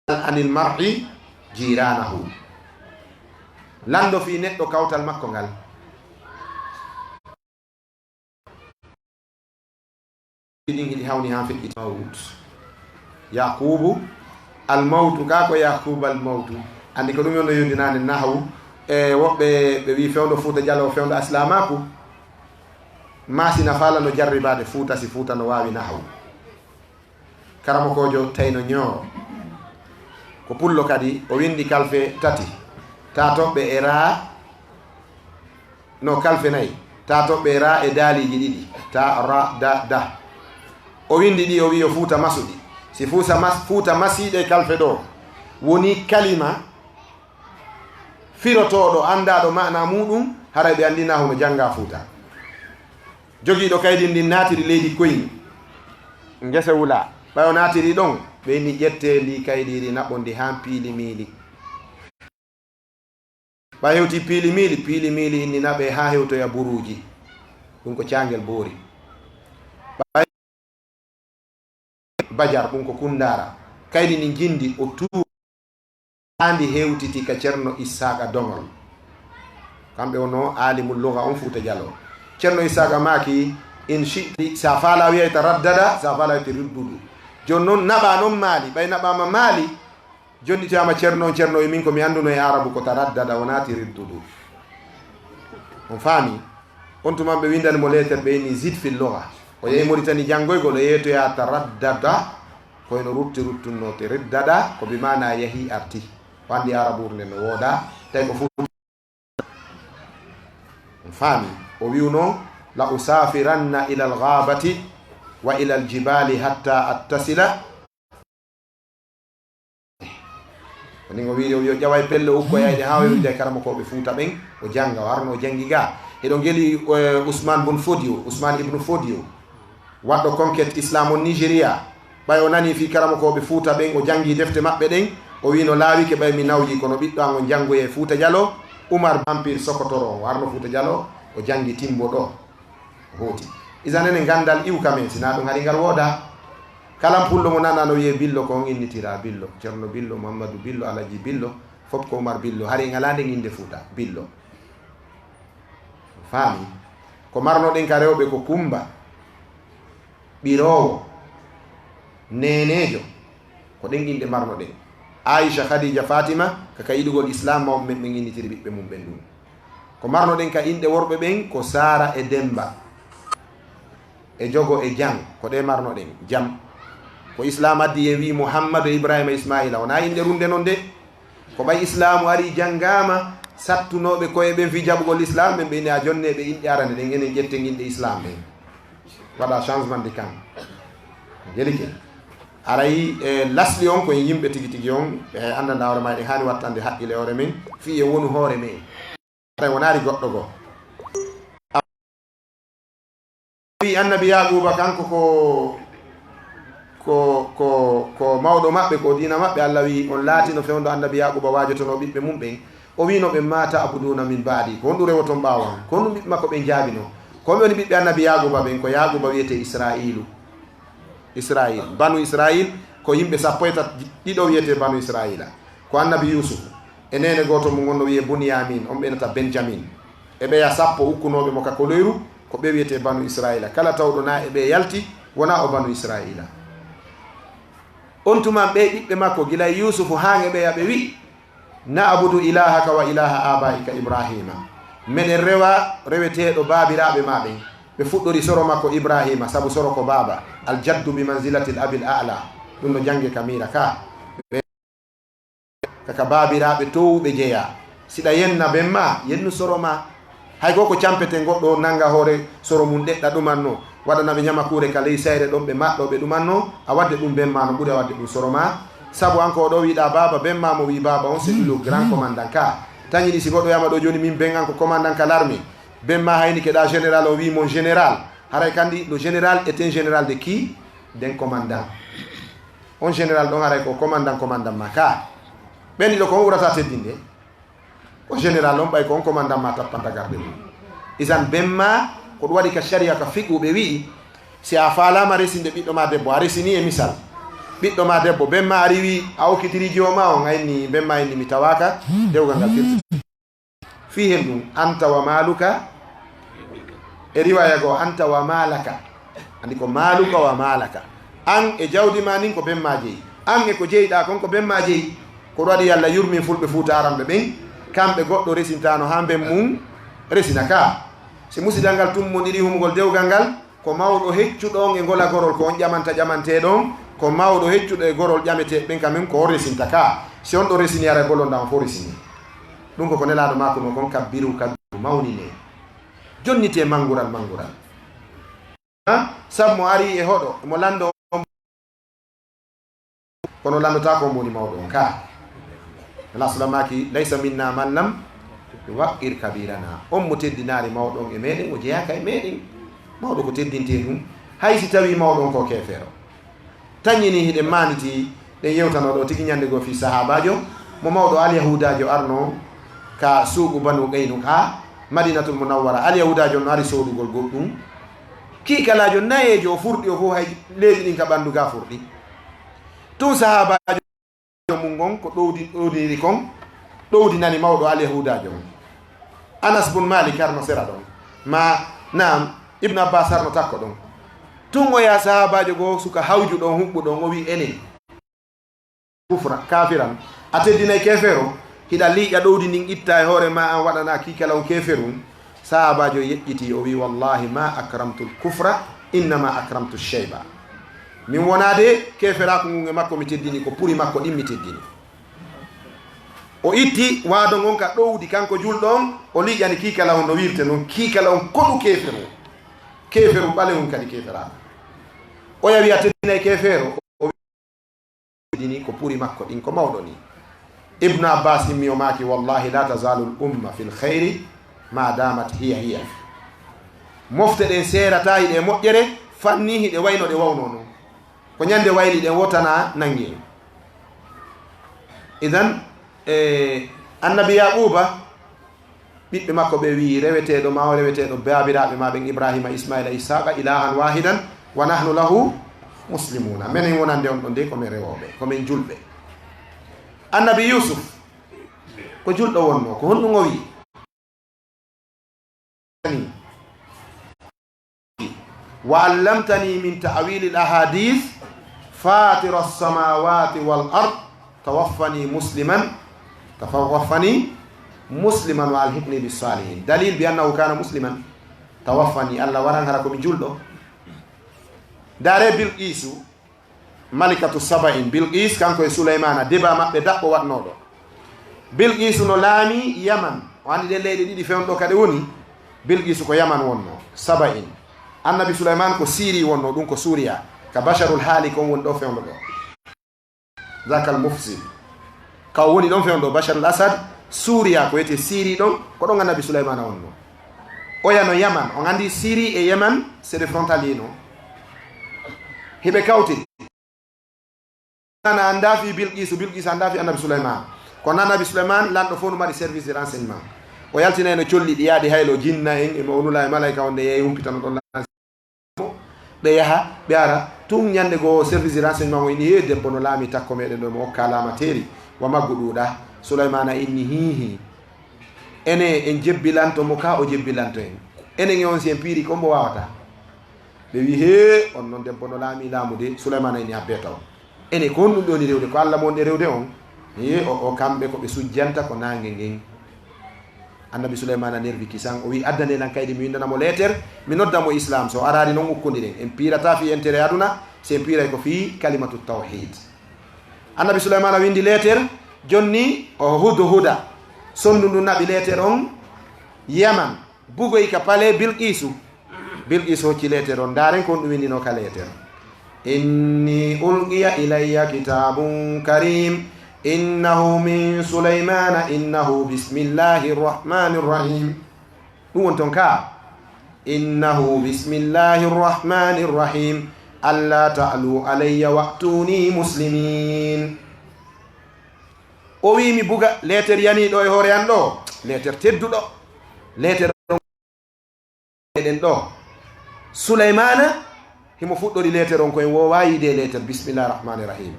Anil mar'i jiranahu. Lando fii neɗɗo kawtal makko ngal. Ɗin hiɗi hawni haa feƴƴiti mawt. Yaqubu al mawtu, ka ko Yaqubu al mawtu. Anndi ko ɗum on no yewdinaani nahwu. E woɓɓe ɓe wi fewndo Fuuta Jaloo, fewndo Aslaamaaku. Maasina faala no jarribaade Fuuta, si Fuuta no waawi nahwu. Karamokoojo Tayno Ñooro. Ko pullo kadi, o winndi kalfe tati. Taa toɓɓe e raa, no kalfe nayi. Taa toɓɓe e raa e daaliiji ɗiɗi. Ta, ra, da, da. O winndi ɗi, o wi'i yo Fuuta masu ɗi. Si Fuuta mas-, Fuuta masii ɗe kalfe ɗo, woni kalima firotooɗo, anndaaɗo maana muuɗum, haray ɓe anndinaa hono janngaa Fuuta. Jogiiɗo kaydi ndin naatiri leydi Koyni, ngese wulaa. Ɓay o naatiri ɗon, ɓe inni ƴettee ndi kaydiiri naɓon ndi haa piili miili. Ɓay hewti piili miili, piili miili inni naɓee haa hewtoya buruuji. Ɗum ko caangel boori. Ɓay Bajar, ɗum ko Kunndaara. Kaydi ndi njinndi o tuur. Haa ndi hewtiti ka Ceerno Issaaqa Doŋol. Kamɓe wonno aalimul luga on Fuuta Jaloo. Ceerno Issaaqa maaki, "In shi'ti", sa faala wiyay taraddada, sa faala wiyay riddudu. Jooni non naɓa non Maali, ɓay naɓaama Maali, jonnitoyaama Ceerno on, Ceerno wi min ko mi annduno e Arabu ko taraddada, o naati riddudu. On faami? On tuma ɓe winndani mo leeter, ɓe inni zid fil luga. O yehi Moritani janngoygol, o yeetoya taraddada, ko eno rutti ruttunnoo te riddada, ko bi maana yahii arti. O anndi Arabuure nden no woodaa, tawi ko Fuuta. On faami? O wi'uno, "La usafiranna ila al-ghabati wa ila al-jibali hatta attasila." Ko nin o wi'iri, o wi'i o ƴaway pelle o ukkoyayɗe haa o yewtida e karamokooɓe Fuuta ɓen, o jannga, o arno o janngi ga. Eɗo ngeli, eh, Usman bun Fodio, Usman ibnu Fodio. Waɗɗo conquête Islam on Nigeria, ɓay o nani fii karamokooɓe Fuuta ɓen, o janngi defte maɓɓe ɗen, o wi'i no laawike ɓay mi nawji, kono ɓiɗɗo an on janngoya e Fuuta Jaloo, Umar Bampir Sokotoro, o arno Fuuta Jaloo, o janngi Timbo ɗo, o hooti. Isan enen ganndal iwka men, sinaa ɗum hari ngal woodaa. Kala pullo mo nanaa no wiyee Billo, ko on innitiraa Billo, Ceerno Billo, Mammadu Billo, Alaji Billo, fop ko Umar Billo, hari en alaa nden innde Fuuta, Billo. Faami? Ko marnoɗen ka rewɓe ko Kummba, Ɓiroowo, Neeneejo, ko ɗen inɗe marnoɗen. Aisha, Khadija, Fatima, ka, ka yiɗugol Islam, mawɓe men ɓen innitiri ɓiɓɓe mum ɓen ɗum. Ko marnoɗen ka inɗe worɓe ɓen ko Saara e Demmba, e Jogo e Jang, ko ɗe marnoɗen, Jam. Ko Islaam addi en wi'i Muhammadu e Ibraahiima Ismaa'iila, wonaa inɗe runde non de. Ko ɓay Islaamu arii janngaama, sattunooɓe koye ɓen fii jaɓugol Islaam ɓen, ɓe inni a jonne ɓe inɗe arane ɗen, enen ƴetten inɗe Islaam ɗen. Waɗa changement de camp. Jelike. Aray, e, lasli on ko en yimɓe tigi tigi on, ɓe anndanɗaa hoore maa, eɗen haani wattande haqqile hoore men, fii e wonu hoore men. Aray wonaali goɗɗo goo. Wi Annabi Yaaquuba kanko ko, ko, ko, ko mawɗo maɓɓe, ko diina maɓɓe. Alla wi on laatino fewndo Annabi Yaaquuba waajotonoo ɓiɓɓe mum ɓen. O wi'no ɓe, "Ma ta'buduuna min ba'di?" Ko honɗum rewoton ɓaawo an? Ko honɗum ɓiɓɓe makko ɓen jaabino? Ko mi woni ɓiɓɓe Annabi Yaaquuba ɓen, ko Yaaquuba wi'etee Israa'iilu. Israa'iil, Banu Israa'iil, ko yimɓe sappo e tat-, ɗiɗo wi'etee Banu Israa'iila. Ko Annabi Yuusufu, e neene gooto mum on no wi'ee Buniyaamin, on ɓe innata Benjamin. E ɓeya sappo ukkunooɓe mo ka koloyru, ko ɓe wi'etee Banu Israa'iila. Kala tawɗo naa e ɓe yalti, wonaa o Banu Israa'iila. On tuma ɓee ɓiɓɓe makko, gila Yuusufu haa e ɓeya, ɓe wi'i, "Na'budu ilaahaka wa ilaaha aabaa'ika Ibraahiima." Meɗen rewa reweteeɗo baabiraaɓe maa ɓen. Ɓe fuɗɗori soro makko Ibraahiima, sabu soro ko baaba. Al jaddu bi manzilatil abil a'la. Ɗum no jannge ka miira ka. Ɓe, ka, ka baabiraaɓe toowuɓe jeyaa. Si ɗa yenna ben maa, yennu soro maa. Hay ko ko campete goɗɗo nannga hoore soro mum ɗeɗɗa ɗumanno, waɗana ɓe ñamakuure ka ley sayre ɗon ɓe maɗɗo ɓe ɗumanno, a waɗde ɗum ben maa no ɓuri a waɗde ɗum soro maa. Sabu an ko ɗo wi'ɗaa baaba, ben maa mo wi'i baaba on, c'est lui le grand commandant ka. Tañini si goɗɗo wi'aama ɗo jooni min ben an ko commandant ka l'armée. Ben maa hayni keɗaa général o wi'i mon général. Haray kandi le général est un général de qui? D'un commandant. On général ɗon haray ko commandant, commandant maa ka. Ɓen ɗiɗo ko on ɓurata teddinde. Ko général on ɓay ko on commandant maa tappanta garde mum. Isan ben maa ko ɗum waɗi ka sharia ka fiqhu ɓe wi'i, si a faalaama resinde ɓiɗɗo maa debbo, a resini e misal. Ɓiɗɗo maa debbo, ben maa ari wi'i a okkitiri jiwo maa on, a inni, ben maa inni mi tawaaka, dewgal ngal firti. Fii hen ɗum, anta wa maaluka, e riwaaya goo, anta wa maalaka. Anndi ko maaluka wa maalaka. An e jawdi maa ndin ko ben maa jeyi. An e ko jeyɗaa kon ko ben maa jeyi. Ko ɗum waɗi Yalla yurmin fulɓe Fuuta Aramɓe ɓen. Kamɓe goɗɗo resintaano haa ben mum resina ka. Si musidal ngal tummbondirii humugol dewgal ngal, ko mawɗo heccuɗo on e ngolagorol ko on ƴamanta ƴamanteeɗo on, ko mawɗo heccuɗo e gorol ƴameteeɓe ɓen ka men ko on resinta ka. Si on ɗon resini haray bolonda on fof resini. Ɗum ko ko Nelaaɗo maakunoo kon, kabbiru, kabbiru, mawninee. Jonnitee manngural, manngural. Ha? Sabu mo arii e hoɗo, mo lanndo on. Kono lanndotaako mo woni mawɗo on ka. Rasul maaki, "Laysa minna man lam yuwaqqir kabirana." On mo teddinaali mawɗo on e meɗen, o jeyaaka e meɗen. Mawɗo ko teddintee ɗum, hay si tawii mawɗo on ko keefeero. Tañini hiɗen maaniti, ɗen yewtano ɗo tigi ñande goo fii sahaabaajo mo mawɗo Alyahuudaajo arno ka suugu Banu Qaynuqa, Madinatul Munawwara. Alyahuudaajo on no ari soodugol goɗɗum. Kiikalaajo nayeejo o furɗi, o fof hay leeɓi ɗin ka ɓanndu gaa furɗi. Tun sahaabaajo mum ngon ko ɗowdi-, ɗowdiniri kon, ɗowdinani mawɗo Alyahuudaajo on. Anas bun Malik harno sera ɗon. Ma, naam, Ibnu Abbas harno takko ɗon. Tun oya sahaabaajo goo suka hawjuɗo on, huɓɓuɗo on, o wi'i, "Enen." Kufra, kaafiran. A teddinay keefeero, hiɗa liiƴa ɗowdi ndin itta e hoore maa, an waɗana kiikala on keeferun. Sahaabaajo yeƴƴitii, o wi'i, "Wallaahi ma akramtul kufra, innama akramtu shayba." Min wonaa de keeferaaku ngun e makko mi teddini, ko puri makko ɗin mi teddini. O itti waado ngon ka ɗowdi, kanko julɗo on, o liiƴani kiikala on no wiirte non, kiikala on konu keeferu. Keeferu ɓalehun kadi keeferaaku. Oya wi'a teddinay keefeero, o dini ko puri makko ɗin ko mawɗo ni. Ibnu Abbas immi o maaki, "Wallahi la tazalul umma fil khayri ma damat hiya hiya." Mofte ɗen seerataa hiɗe moƴƴere, fanni hiɗe wayno ɗe wawno non. Ko ñande wayli ɗen wotana nangi en. Idan, e, Annabi Yaquba, ɓiɓɓe makko ɓe wi'i, "Reweteeɗo ma o, reweteeɗo baabiraaɓe ma ɓen, Ibrahima, Ismaila, Ishaqa, ilahan wahidan, wa nahnu lahu muslimuna." Menen wonande on ɗon de ko men rewooɓe, ko men julɓe. Annabi Yusuf, ko julɗo wonno, ko honɗum o wi'i? "Wa allamtani min ta'wili al-ahadith, fatira as-samawati wal ard, tawaffani musliman, tawaffani musliman wa alhiqni bis salihin." Dalil bi annahu kana musliman. Tawaffani, Allah waran hara ko mi julɗo. Dare Bilqisu, Malikatu Saba'in, Bilqis, kanko e Sulaymaana, deba maɓɓe daɓɓo waɗnooɗo. Bilqisu no laami Yaman. O anndi ɗen leyɗe ɗiɗi fewndo kadi woni. Bilqisu ko Yaman wonno, Saba'in. Annabi Sulaymaan ko Siri wonno, ɗum ko Suriya. Ka Basharul Haali kon woni ɗo fewndo ɗo. Zakal Mufsid. Ka o woni ɗon fewndo Basharul Asad, Suriya ko wiyetee Siri ɗon, ko ɗon Annabi Sulaymaana wonno. Oya no Yaman, on anndi Siri e Yaman, c'est des frontaliers, non? Hiɓe kawtiri. Ana anndaa fii Bilqisu, Bilqisu anndaa fii Annabi Sulaymaan. Kono Annabi Sulaymaan, lanɗo fof no mari service de renseignement. O yaltinayno colli ɗi yaaɗi haylo jinna en, e mo o nulaa e malaika wonde yehi humpitano ɗon lanse. Ɓe yaha, ɓe ara. Tun ñande goo service de renseignement o inni, "He, debbo no laami takko meɗen ɗo, mo okka laamateeri, wa maggu ɗuuɗa." Sulaymaana inni, "Hiihi. Ene en jebbilanto mo ka o jebbilanto en. Enen e on si en piiri ko mbo waawata." Ɓe wi, "Hee, on non debbo no laami laamu de." Sulaymaana inni, "Habbe taw. Ene ko honɗum ɓe woni rewde? Ko Alla mo wonɓe rewde on?" Hee, o, o kamɓe ko ɓe sujjanta ko naange ngen. Annabi Sulaymaana nervi kisan. O wi, "Addane lan kaydi mi windana mo leeter, mi nodda mo Islam. So araali non ukkondiren. En piirata fii entere aduna, si en piiray ko fii kalimatu tawhid." Annabi Sulaymaana windi leeter, jonni o Hudhuda. Sonndu ndu naɓi leeter on Yaman. Bugoy ka pale Bilqisu. Bilqisu hocci leeter on. Ndaaren ko honɗum windinoo ka leeter. "Inni ulqiya ilayya kitabun karim. Innahu min Sulaymaana. Innahu bismillahi rahmani rahim." Ɗum woni ton ka. "Innahu bismillahi rahmani rahim. Alla ta'lu alayya wa'tuni muslimin." O wi, "Mi buga leeter yaniiɗo e hoore an ɗo. Leeter tedduɗo. Leeter ɗon meɗen ɗo." Sulaymaana, himo fuɗɗori leeter on ko en woowaa yiide e leeter. Bismillahi rahmani rahim.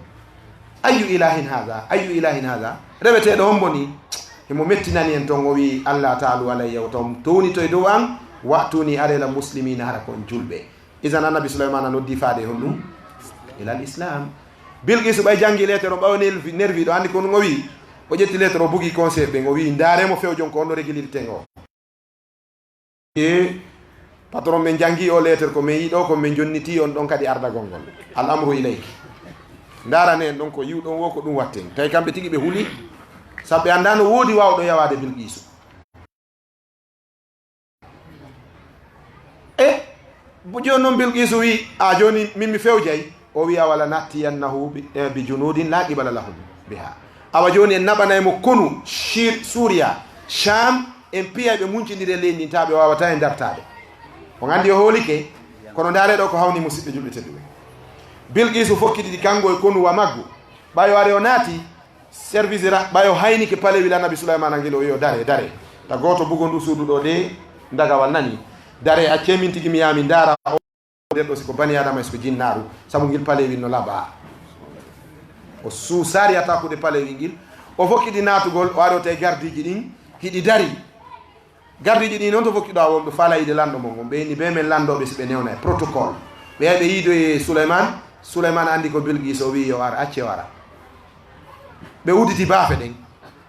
"Ayyu ilahin haza? Ayyu ilahin haza?" Reweteeɗo hombo ni? Himo mettinani en ton, o wi, "Alla ta'lu alayya," o ton townito e dow an, "wa'tuni, arela muslimina, hara ko on julɓe." Isan Annabi Sulaymaana noddi faade e honɗum? Ilal Islam. Bilqisu ɓay jangi leeter o, ɓawo nervi, nervi ɗo, anndi ko ɗum o wi? O ƴetti leeter o, bugi conseil ɓen, o wi, "Ndaare mo fewjon ko on no regilirten o." E patron men jangi o leeter ko men yiɗo, ko men jonniti on ɗon kadi ardagol ngol. Al amru ilayki. Ndaarane en ɗon ko yiwɗon wo ko ɗum watten. Tawi kamɓe tigi ɓe huli. Sabu ɓe anndaa no woodi waawɗo yawaade Bilqisu. E, bo jooni noon Bilqiisu wi'i, "A jooni min mi fewjay?" O wi'i, "Awa lana'tiyannahu bi, eh, bi junudin la qibala lahum biha." Awa jooni en naɓanay mo konu Shir-, Suuriya, Sham, en piyay ɓe muncindiri e leydi ndin, taa ɓe waawata en dartaade. On anndi o hoolike, kono ndaaree ɗo ko hawni musiɓɓe julɓe tedduɓe. Bilqiisu fokkiti ɗi kanngo e konu wa maggu. Ɓay o ari o naati, service ra-, ɓay o haynike palewil Annabi Sulaymaana ngel, o wi'i, "Dare, dare." Ta gooto bugo ndu suudu ɗo de, ndagawal nani. "Dare, accee min tigi mi yaha mi ndaara o nder ɗo, si ko bani Aadama, si ko jinnaaru, sabu ngil palewil no laaɓaa." O suusaari ata kuuɗe palewil ngil. O fokkiti naatugol, o ari o tawi gardiiji ɗin hiɗi dari. Gardiijo ɗi noon to fokki ɗo a wonɗo faala yiide lanɗo mon on. Ɓe inni, "Ɓe men lanndooɓe si ɓe newnay protocole." Ɓe yahi ɓe yiidoyi e Suleymaan. Suleymaan anndi ko Bilqiisu, o wi'i, "Yo ar, acce o ara." Ɓe udditi baafe ɗen.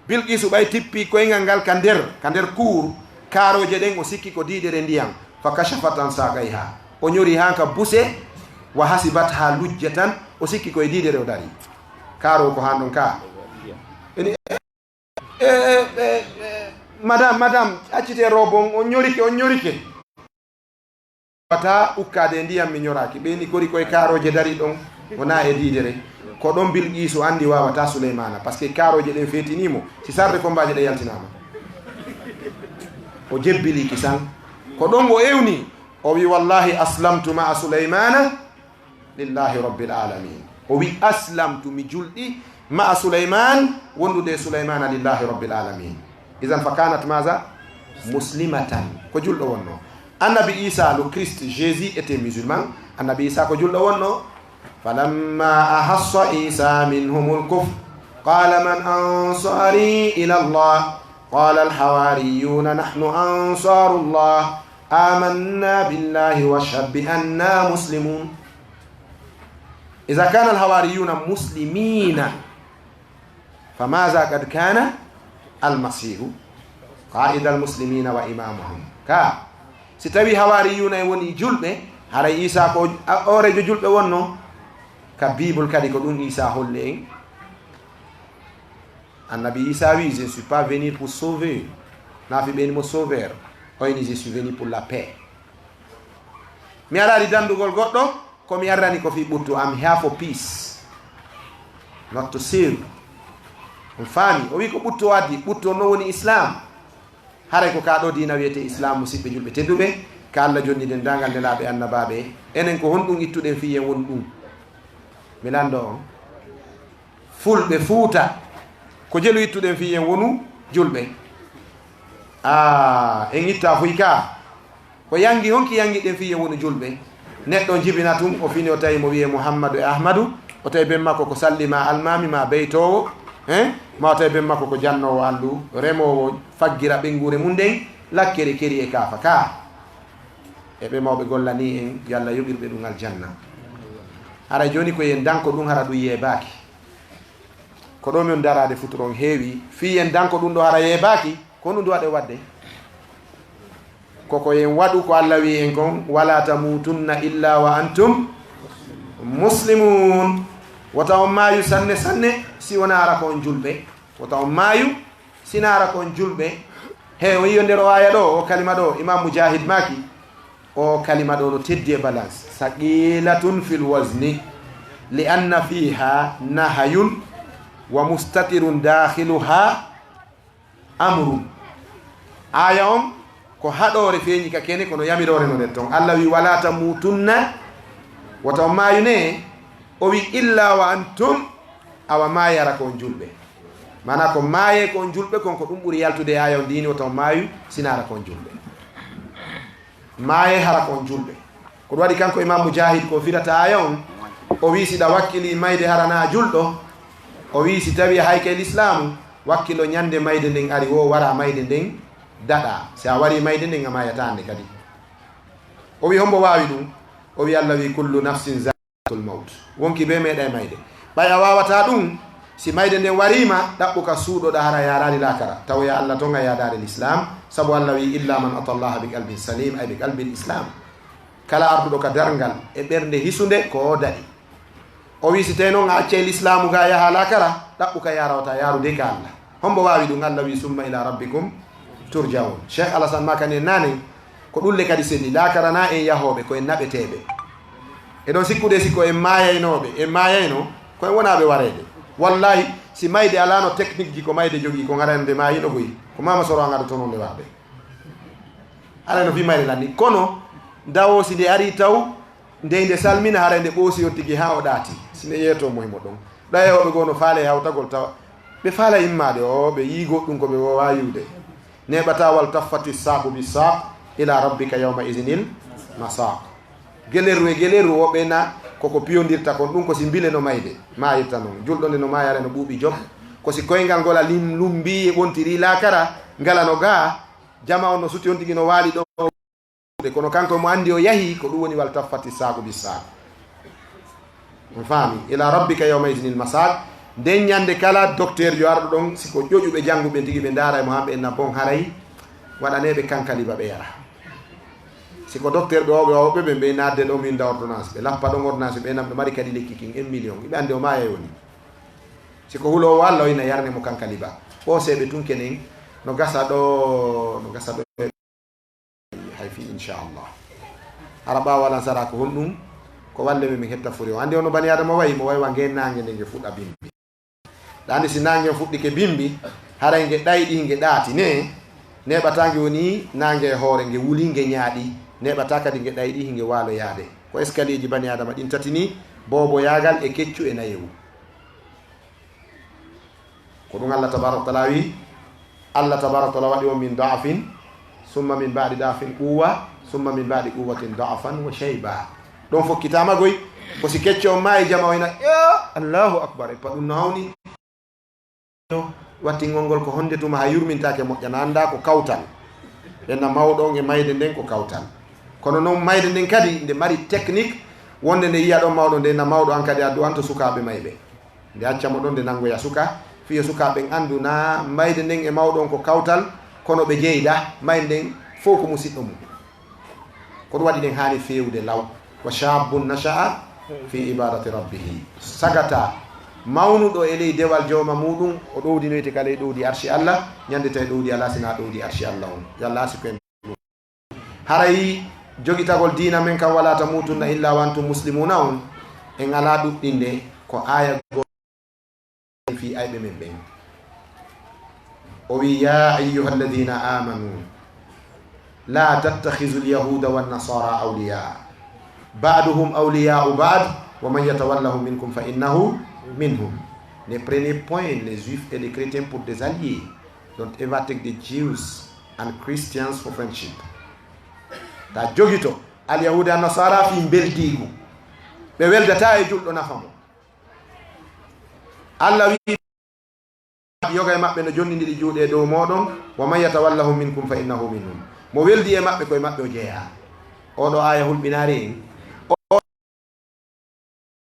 Bilqiisu ɓay tippi koyngal ngal ka nder, ka nder kuur, kaarooje ɗen, o sikki ko diidere ndiyan. Fa kashafat an saaqayha. O ñori haa ka buse, wa hasibatha lujjatan, o sikki ko e diidere o dari. Kaaroo ko haan ɗon ka. Eni, E, e, e, e, madame, madame, accitee robe on, on ñorike, on ñorike. Wata ukkaade e ndiyam mi ñoraaki. Ɓe ni kori koye kaarooje dari ɗon, wonaa e diidere. Ko ɗon Bilqiisu anndi waawata Suleymaana, parce que kaarooje ɗen feetinii mo, si sarde kombaaje ɗe yaltinaama. O jebbilii kisan. Ko ɗon o ewni, o wi, "Wallahi aslamtu ma'a Suleymaana." Lillahi rabbil alamin. O wi, "Aslamtu, mi julɗi, ma'a Suleymaan, wondude e Suleymaana, lillahi rabbil alamin." Izan fa kanat maza? Muslimatan. Ko julɗo wonno. Annabi Isa, le Christ, Jésus était musulman. Annabi Isa ko julɗo wonno. Falamma ahassa Isa minhumul kufr, qala man ansari ila Allah? Qala al hawariyuna nahnu ansarullah. Amanna billahi washhad bi anna muslimun. Iza kana al hawariyuna muslimina, famaza qad kana al masihu qaida al muslimina wa imamahum? Ka, si tawi hawariyuna en woni julɓe, haray Isa ko a-, hooreejo julɓe wonno. Ka Bible kadi ko ɗum Isa holli en. Annabi Isa wi, "Je ne suis pas venu pour sauver." Nafi ɓeni mo sauveur. Oyni, "Je suis venu pour la paix." Mi araali dandugol goɗɗo, ko mi arrani ko fii ɓuttu. "I'm here for peace, not to save." On faami? O wi ko ɓuttu o addi, ɓuttu on non woni Islam. Haray ko kaa ɗoo diina wiyetee Islam, musiɓɓe julɓe tedduɓe, ka Alla jonni denndaangal nelaaɓe annabaaɓe. Enen ko honɗum ittuɗen fii en wonu ɗum? Mi lanndo on. Fulɓe Fuuta, ko jelu ittuɗen fii en wonu julɓe. Aa, en ittaa fuy kaa. Ko yangi honki yangiɗen fii en wonu julɓe? Neɗɗo on jibina tun, o fini o tawi mo wiyee Muhammadu e Ahmadu, o tawi ben makko ko salli maa almaami maa beytoowo, hein? Maa o tawi ben makko ko jannoowo allu, remoowo, faggira ɓeynguure mun nden, lakkere keri e kaafa kaa. E ɓe mawɓe gollanii en, yo Alla yoɓir ɓe ɗum aljanna. Haray jooni ko yen danko ɗum hara ɗum yeebaaki. Ko ɗoo min daraade futuro on heewi. Fii yen danko ɗum ɗoo hara yeebaaki, ko honɗum ɗum waɗe waɗde? Koko yen waɗu ko Alla wi en kon, "Wala tamutunna illa wa antum muslimun." Wota on maayu sanne sanne si wonaa hara ko on julɓe. Wota on maayu si wonaa hara ko on julɓe. He, o yiyo nder o aaya ɗoo, o kalima ɗoo, Imam Mujahid maaki, o kalima ɗoo no teddi e balance. Saqilatun fil wazni, li anna fiha nahayun wa mustatirun dakhiluha amrun. Aaya on ko haɗoore feeñi ka kene, kono yamiroore no nder ton. Alla wi, "Wala tamutunna," wota on maayu ne. O wi, "Illa wa antum," awa maaye hara ko on julɓe. Maanaa ko maaye ko on julɓe kon, ko ɗum ɓuri yaltude e aaya on ndini, wota on maayu si wonaa hara ko on julɓe. Maaye hara ko on julɓe. Ko ɗum waɗi kanko Imam Mujahid ko firata aaya on, o wi, "Si ɗa wakkili mayde hara naa julɗo," o wi, "Si tawi a hay kay lislaamu, wakkilo ñande mayde nden ari woo, wara mayde nden daɗa. Si a wari mayde nden, a maayataa nde kadi." O wi, "Hombo waawi ɗum?" O wi, "Alla wi, 'Kullu nafsin zaa'iqatul mawt.'" Wonki bee meeɗay mayde. Ɓay a waawataa ɗum, si mayde nden wariima, ɗaɓɓu ka suuɗoɗa hara yaaraali laakara. Tawoya Alla ton a yaadaare lislaam, sabu Alla wi, "Illa man ata Allaha bi qalbin salim," ay bi qalbil islam. Kala arduɗo ka darngal e ɓernde hisunde, ko o daɗi. O wi, "Si tawii non a accay lislaamu ga yaha laakara, ɗaɓɓu ka yaara wota yaarude ka Alla." Hombo waawi ɗum? Alla wi, "Summa ila rabbikum turja'un." Cheikh Alassane maakani en naane, ko ɗum le kadi selli, laakara na en yahooɓe, ko en naɓeteeɓe. Eɗon sikkude si ko en maayaynooɓe, en maayayno, ko en wonaaɓe wareede. Wallahi, si mayde alaano technique ji ko mayde jogii, ko ngara nde maayino goy, ko Mama Soro an adotono nde warde. Haray no fii mayre lanni. Kono, ndawo si nde ari taw, ndey nde salmina, haray nde ɓoosi on tigi haa o ɗaati. Si nde yeeto mo himo ɗon. Ɗa e hoɓe goo no faale hawtagol tawa. Ɓe faala immaade o, ɓe yii goɗɗum ko ɓe woowaa yiwde. Neeɓataa wal taffati saaku bi saaq ila rabbika yawma izinil masaaq. Geleru e geleru woɓɓe na koko piyondirta kon ɗum ko si mbile no mayde. Maayirta non. Julɗo nde no maayare no ɓuuɓi jom. Ko si koyngal ngol a lim-, lumbi e ɓontiri laakara, ngala no gaa, jama on no suti on tigi no waali ɗo. Kono kanko mo anndi o yahi, ko ɗum woni wal taffati saaku bi saaku. On faami? Ila rabbika yawma izinil masaaq. Nden ñande kala docteur jo arɗo ɗon, si ko ƴoƴuɓe jannguɓe tigi ɓe ndaara e mo hamɓe en na bon haray, waɗaneeɓe kankaliba ɓe yara. Si ko docteur ɓe wawɓe wawɓe ɓe, ɓe naatde ɗo min da ordonnance, ɓe lappa ɗon ordonnance, ɓe nam ɗo mari kadi lekki kin en million. Iɓe anndi o maaya woni. Si ko huloowo Alla o ina yarne mo kankaliba. O seeɓe tun kenen no gasa ɗo, no gasa ɗo. Hay fii, inchallah. Hara ɓaawo alansara ko honɗum? Ko walle ɓe min hetta fori o. Anndi ono bani Adama wayi, mo wayi wa ngeen naange nde nge fuɗa bimbi. Ɗa anndi si naange on fuɗɗike bimbi, haray nge ɗayɗi, nge ɗaati ne, neeɓataa nge woni naange e hoore, nge wuli, nge ñaaɗi, neeɓataa kadi nge ɗayɗi, nge waalo yaade. Ko escalier ji bani Adama ɗin tati ni, booboyaagal e keccu e nayewu. Ko ɗum Allah tabaraka wa taala wi, Allah tabaraka wa taala waɗi on min da'fin, summa min ba'di da'fin quwwa, summa min ba'di quwwatin da'fan wa shayba. Ɗon fokkitaama goy, ko si kecco on maayi jama o ina, "Ya Allahu akbar, e pa ɗum no hawni." Wattingol ngol ko honde tuma hay yurmintaake moƴƴa, na anndaa ko kawtal. Ɓen na mawɗo on e mayde nden ko kawtal. Kono non mayde nden kadi nde mari technique, wonde nde yiya ɗon mawɗo nden na mawɗo an kadi a du'anto sukaaɓe mayɓe. Nde acca mo ɗon, nde nanngoya suka, fii yo sukaaɓe ɓen anndu na mayde nden e mawɗo on ko kawtal, kono ɓe jeyda, mayde nden fow ko musiɗɗo mum. Ko ɗum waɗi ɗen haani feewude law. Wa shaabun nasha'a fi ibadati rabbihi. Sagata mawnuɗo e ley dewal jooma muɗum, o ɗowdinoyte ka ley ɗowdi arshi Allah, ñande tawi ɗowdi alaa sina ɗowdi arshi Allah on. Yo Allah arsiku en. Haray jogitagol diina men kan wala tamutunna illa wa antum muslimuna on, en alaa ɗuɗɗinde ko aaya goo fii ayɓe men ɓen. O wi, "Ya ayyuha alladhina amanu, la tattakhidhu al-yahuda wan-nasara awliya. Ba'duhum awliya'u ba'd, wa man yatawallahum minkum fa innahu minhum." Ne prenez point les juifs et les chrétiens pour des alliés. Don't ever take the Jews and Christians for friendship. Ta jogito al-yahuda an-nasara fii mbeldiigu. Ɓe weldataa e julɗo nafa mo. Allah wi, "Yoga e maɓɓe no jonnindiri juuɗe dow mooɗon, wa man yatawallahum minkum fa innahu minhum." Mo weldi e maɓɓe, ko e maɓɓe o jeyaa. Oɗo aaya hulɓinaari en. O,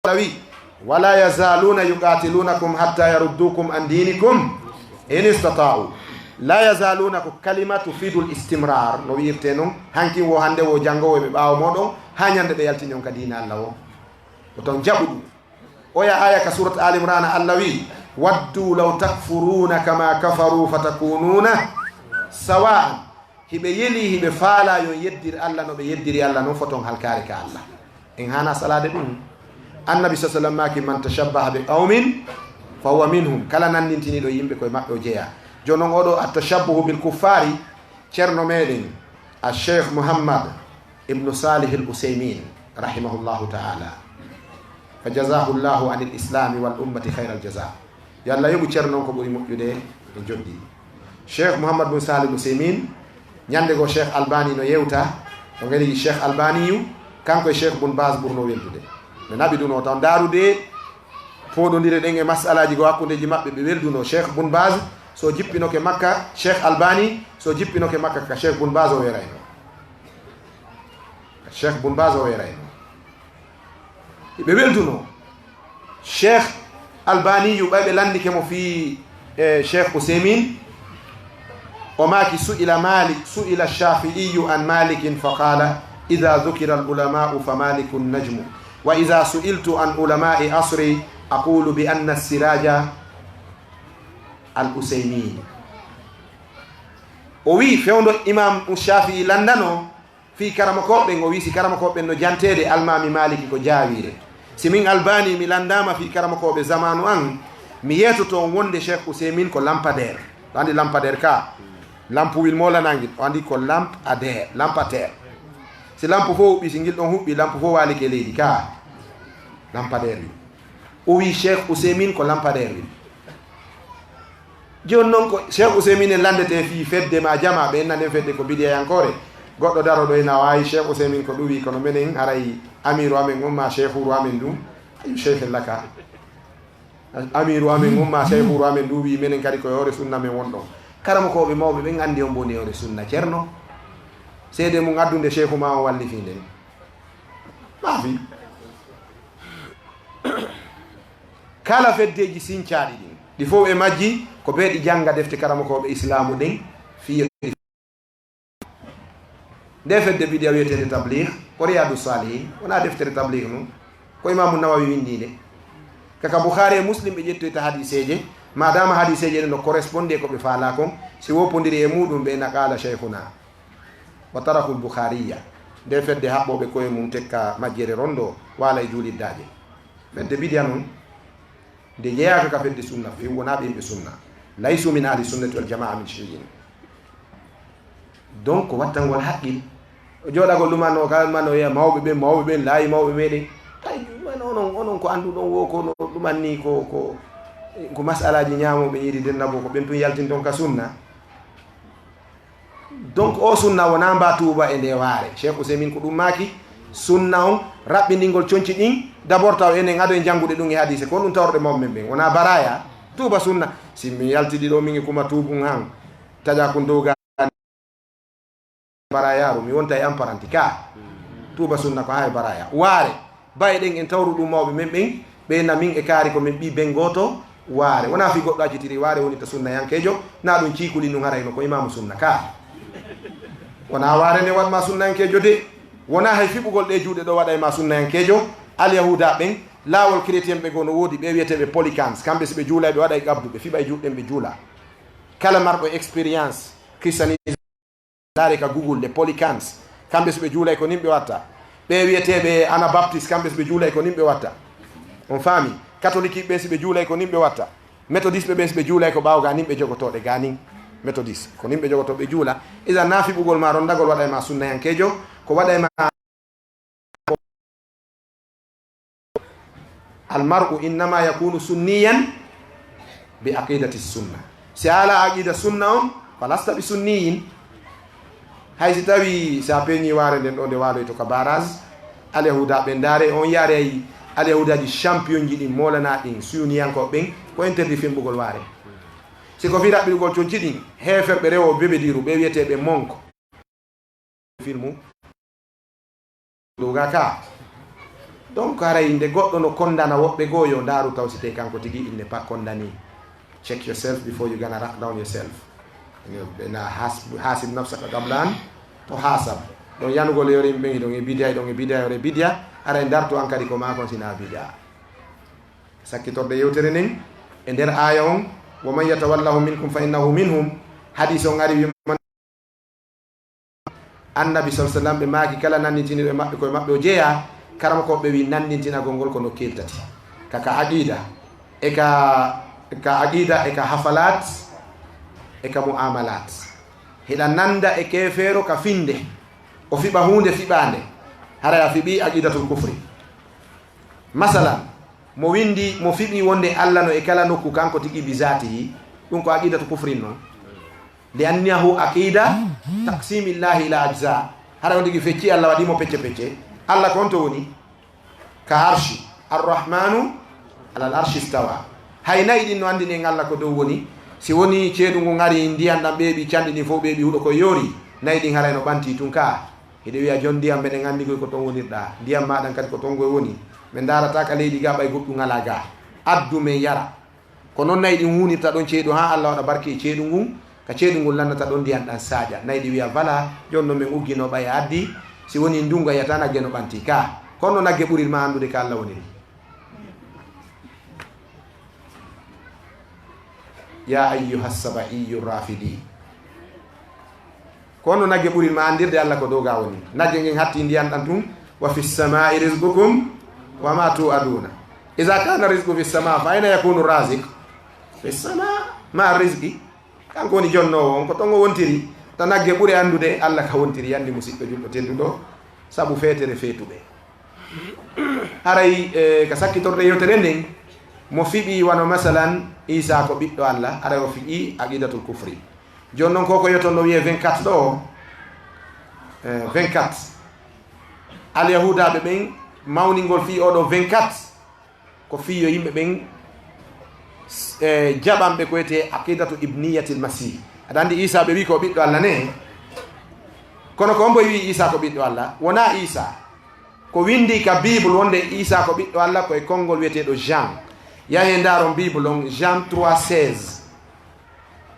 Allah wi, "Wala yazaluna yuqatilunakum hatta yaruddukum an dinikum in istata'u." La yazaluna ko kalima tufidul istimrar, no wi'irte non, hankin wo, hande wo, janngo wo, ɓe ɓaawo mooɗon, haa ñande ɓe yaltini on ka diina Allah o. Ko ton jaɓu ɗum. Oya aya ka surat Al Imran, Allah wi, "Waddu law takfuruna kama kafaru fatakununa sawa'an." Hiɓe yeli, hiɓe faala yo on yeddir Allah no ɓe yeddiri Allah non, foton halkaare ka Allah. En haana salaade ɗum. Annabi sa sallam maaki, "Man tashabbaha bi qawmin fa huwa minhum." Kala nanndintiniiɗo yimɓe, koye maɓɓe o jeyaa. Jooni non oɗo at-tashabbuhu bil kuffari, Ceerno meɗen, a Cheikh Mouhammad ibnu Salih al Useymin, rahimahullahu ta'ala, fa jazahu llahu anil islami wal ummati khayral jaza. Yo Allah yoɓu Ceerno on ko ɓuri moƴƴude e joddi. Cheikh Mouhammad bun Salih al Useymin, ñande goo Cheikh Albani no yewta, o ngari Cheikh Albani yu, kanko e Cheikh Bun Baz ɓurno weldude. Ɓe naɓi ɗum o taw ndaarude Fooɗondire ɗen e masalaaji goo hakkundeeji maɓɓe, ɓe welduno Cheikh Bun Baz, so jippinoke Makka, Cheikh Albani, so jippinoke Makka ka Cheikh Bun Baz o weerayno. Ka Cheikh Bun Baz o weerayno. Ɓe welduno Cheikh Albani yu, ɓay ɓe lanndike mo fii, e, Cheikh Useymin, o maaki, su'ila Malik, su'ila Shafi'iyu an Malikin fa qala, idha dhukira al-ulama'u fa Malikun najmu, wa idha su'iltu an ulama'i asri, aqulu bi anna siraja al-Useymin. O wi, fewndo Imam Shafi'i lanndano, fii karamokooɓe ɓen, o wii, si karamokooɓe ɓen no janteede, Almaami Maaliki ko jaawiire. Si min Albani mi lanndaama fii karamokooɓe zamaanu an, mi yeetoto on wonde Cheikh Ouseymin ko lampadaire. Ɗo anndi lampadaire ka? Lampuwil moolanaangil, o anndi ko lampadaire, lampadaire. Si lampu fof huɓɓi, si ngil ɗon huɓɓi, lampu fof waalike leydi ka? Lampadaire wi. O wii Cheikh Ouseymin ko lampadaire wi. Jooni non ko Cheikh Ouseymin en lanndete fii fedde ma jama, ɓe enna nden fedde ko bidiyayankoore. Goɗɗo daro ɗo ena waawi Cheikh Ouseymin ko ɗuwi, kono menen haray amiiru amen on ma cheikhuru amen ɗum. Ayu cheikh laka. Amiiru amen on ma cheikhuru amen ɗum wii menen kadi ko e hoore sunna men wonɗon. Karamokooɓe mawɓe ɓen anndi on boni e hoore sunna, Ceerno. Seede mum addunde cheikhu ma on wallifii nden. Maafi. Kala feddeeji sincaaɗi ɗin, ɗi fof e majji ko ɓe ɗi jannga defte karamokooɓe islaamu ɗen, fii yo ɗi. Nde fedde bidiya wiyeteende Tabligh, ko Riyadu Salihin, wonaa deftere Tabligh non, ko Imaamu Nawawi winndi nde. Kaka Bukhari e Muslim ɓe ƴettoyta hadiseeje, maadaama hadiseeje ɗen no correspondé ko ɓe faalaa kon, si woppondiri e muuɗum ɓe na qaala shaykhuna. Wa tarakul Bukhariya. Nde fedde haɓɓooɓe koye mum tekka majjere rondo, waala e juuliddaaje. Fedde bidiya non, nde jeyaaka ka fedde sunna few, wonaa ɓe yimɓe sunna. Laysu min ahli sunnati wal jamaa min shay'in. Donc, ko wattangol haqqil. O jooɗagol ɗumanno, kala ɗumanno wiya mawɓe ɓen, mawɓe ɓen, laayi mawɓe meɗen. Ay, ɗuman onon, onon ko annduɗon wo ko no ɗuman ni ko, ko, ko masalaaji ñaamooɓe ñiiri denna bo, ko ɓen tun yaltinton ka sunna. Donc, o sunna wonaa mba tuuba e nde waare. Cheikh Ouseymin ko ɗum maaki, sunna on, raɓɓindingol conci ɗin, d'abord taw enen ado e janngude ɗum e hadise, ko ɗum tawruɗe mawɓe men ɓen. Wonaa baraya, tuuba sunna. Si min yaltidi ɗo, min e kuma tuubun han, taƴa kun dow ga-, barayaaru, mi wonta e amparanti ka. Tuuba sunna ko haa e baraya. Waare, baye ɗen en tawru ɗum mawɓe men ɓen, ɓe na min e kaari ko min ɓii ben gooto, waare. Wonaa fii goɗɗo accitiri waare woni ta sunnayankeejo, na ɗum ciikuli nun harayno ko imaamu sunna ka. Wonaa waare ne waɗ ma sunnayankeejo de. Wonaa hay fiɓugol ɗee juuɗe ɗoo waɗay ma sunnayankeejo. Alyahuuda ɓen, laawol chrétien ɓe goo no woodi, ɓe wi'etee ɓe polycans. Kamɓe si ɓe juulay, ɓe waɗay qabdu, ɓe fiɓay juuɗe ɗen, ɓe juula. Kala marɗo expérience christianisme, ndaare ka Google, les polycans. Kamɓe si ɓe juulay ko nin ɓe watta. Ɓe wi'etee ɓe anabaptiste, kamɓe si ɓe juulay ko nin ɓe watta. On faami? Catholique ɓe si ɓe juulay ko nin ɓe watta. Methodiste ɓe ɓe si ɓe juulay ko ɓaawo ga nin ɓe jogotoo ɗe ga nin. Methodiste, ko nin ɓe jogotoo ɓe juula. Iza na fiɓugol ma rondagol waɗay ma sunnayankeejo, ko waɗay ma Al mar'u innama yakunu sunniyan bi aqidati sunna. Si a alaa aqida sunna on, falasta bi sunniyin. Hay si tawi si a peeñi waare nden ɗo nde waaloyto ka barrage, alyahuda ɓe ndaare on yaare ay alyahudaaji champion ji ɗin moolana ɗin siyuniyankooɓe ɓen ko interdit fimɓugol waare. Si ko fii raɓɓirugol conci ɗin, heeferɓe rewo bebediru ɓe wi'etee ɓe monk. Filmu ɗuga ka. Donc haray nde goɗɗo no kondana woɓɓe goo, yo ndaaru taw si tee kanko tigi il n'est pas condamné. Check yourself before you gonna rack down yourself. Ɓe na has- hasib nafsaka qabla an to hasab. Ɗon yanugol yore yimɓe ɓen, hiɗon e bidiya, hiɗon e bidiya, yore bidiya. Haray ndartu an kadi ko maa kon sina bidiya. Sakkitorde yewtere nden e nder aaya on, wa man yatawallahu minkum fa innahu minhum. Hadis on ari wi Annabi sal sallam ɓe maaki kala nanndintiniiɗo e maɓɓe koye maɓɓe o jeyaa. Karamoko ɓe wi nanndintinagol ngol ko nokkeeli tati, ka ka aqida e ka ka aqida e ka hafalat e ka mu'amalat. Hiɗa nannda e keefeero ka finnde, o fiɓa huunde fiɓaande, haray a fiɓi aqidatul kufri. Masalan, mo winndi mo fiɓi wonde Alla no e kala nokku kanko tigi bi zaatihi, ɗum ko aqidatu kufrin non. Li annahu aqida taqsimillahi ila ajza. Hara on tigi fecci Alla waɗi mo pecce pecce. Alla ko on to woni? Ka arshi. Arrahmanu alal arshi stawa. Hay nayi ɗin no anndini en Alla ko dow woni. Si woni ceeɗu ngun ari ndiyan ɗan ɓeeɓi, canɗi ɗin fof ɓeeɓi, huɗo koye yoori, nayi ɗin haray no ɓanti tun ka. Hiɗa wiya jon ndiyam meɗen anndi koy ko ton wonirɗa, ndiyam maɗan kadi ko ton koy woni. Ɓe ndaarata ka leydi ga ɓay goɗɗum alaa ga. Addu men yara. Ko non nayi ɗin huunirta ɗon ceeɗu haa Alla waɗa barke e ceeɗu ngun, ka ceeɗu ngun lannata ɗon ndiyan ɗan saaƴa. Nayi ɗi wiya bala, jon non men uggino ɓay a addi, si woni ndungu a yiyata nagge no ɓanti ka. Kono nagge ɓurir ma anndude ka Alla woniri. Ya ayyuha saba'iyu rafidi. Ko honno nagge ɓurin ma anndirde Alla ko dow ga woni? Nagge ngen hatti ndiyan ɗan tun, wa fi samai rizqukum wa ma tu'aduna. Iza kana rizqu fi sama, fa ayna yakunu raziq? Fi sama, ma rizqi. Kanko woni jonnoowo on, ko ton o wontiri. Ta nagge ɓuri anndude Alla ka wontiri, yandi musiɗɗo julɗo tedduɗo, sabu feetere feetuɓe. Haray, eh, ka sakkitorde yewtere nden, mo fiɓi wano masalan Isa ko ɓiɗɗo Alla, haray o fiɓi aqidatul kufri. Jon non ko ko yoton no wiye vingt-quatre ɗo, eh, vingt-quatre. Alyahudaɓe ɓen mawningol fii oɗo vingt-quatre, ko fii yo yimɓe ɓen, eh, jaɓanɓe ko wiyetee aqidatu ibniyatil masih. Aɗa anndi Isa ɓe wi ko ɓiɗɗo Alla ne? Kono ko on boy wi Isa ko ɓiɗɗo Alla? Wona Isa. Ko windi ka Bible wonde Isa ko ɓiɗɗo Alla ko e konngol wiyeteeɗo Jean. Yahe ndaaron Bible on, Jean trois seize.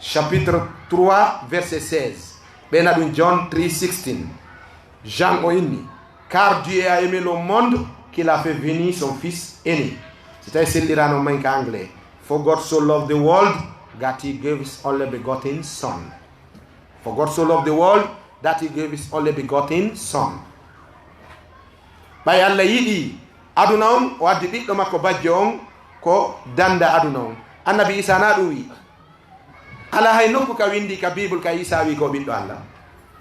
Chapitre trois, verset seize. Ɓeyna ɗum John three sixteen. Jean o inni, car Dieu a aimé le monde qu'il a fait venir son fils aîné. Si tawi sellirano may ka anglais. For God so loved the world that he gave his only begotten son. For God so loved the world that he gave his only begotten son. Ɓay Alla yiɗi aduna on, o addi ɓiɗɗo makko bajjo on ko danda aduna on. Annabi Isa na ɗum wi. Ala hay nokku ka windi ka Bible ka Isa wi ko ɓiɗɗo Alla.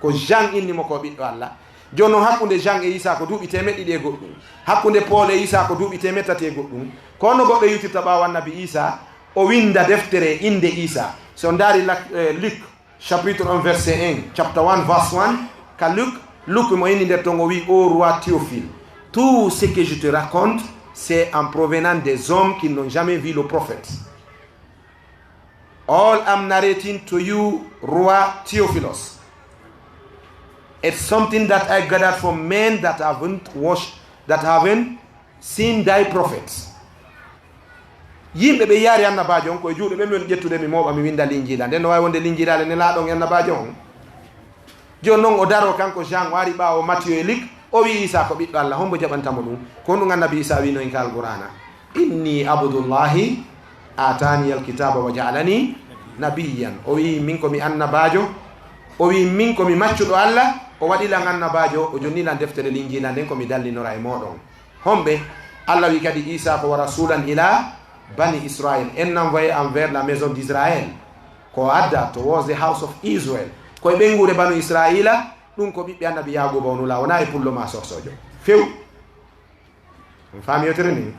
Ko Jean inni mo ko ɓiɗɗo Alla. Jooni non hakkunde Jean e Isa ko duuɓi teemeɗɗe ɗiɗi e goɗɗum. Hakkunde Paul e Isa ko duuɓi teemeɗɗe tati e goɗɗum. Ko honno goɗɗo yewtirta ɓaawo Annabi Isa, o winda deftere innde Isa? Si on ndaari Lak-, eh, Luc, chapitre un, verset un, chapter one, verse one, ka Luc, Luc mo inni nder ton o wi, ô roi Théophile, tout ce que je te raconte, c'est en provenant des hommes qui n'ont jamais vu le prophète. All I'm narrating to you, roi Theophilus, it's something that I gathered from men that haven't watched, that haven't seen thy prophet. Yimɓe ɓe yaari annabaajo on, ko e juuɗe ɓe mi woni ƴettude, mi mooɓa, mi winda Linjiila. Nden no waawi wonde Linjiila ale nelaaɗo on e annabaajo on. Jooni non o daroo kanko Jean, o ari ɓaawo Matthieu e Luc, O wi'i Iisaa ko ɓiɗɗo Alla, hombo jaɓanta mo ɗum? Ko honɗum Annabi Iisaa wi'no en ka Alqur'aana? "Inni abdullahi aataaniyal kitaaba wa ja'alani nabiyyan." O wi'i, "Min ko mi annabaajo." O wi'i, "Min ko mi maccuɗo Alla, o waɗi lan annabaajo, o jonni lan deftere Linjiila nden ko mi dallinora e mooɗon." Homɓe? Alla wi'i kadi Iisaa ko "wa rasulan ila bani Israil." En envoyé envers la maison d'Israël. Ko adda towards the house of Israel. Ko e ɓeynguure banu Israila, ɗum ko ɓiɓɓe Annabi Yaaquuba o nulaa, wonaa e pullo maa soosoojo. Few. On faami yewtere nden?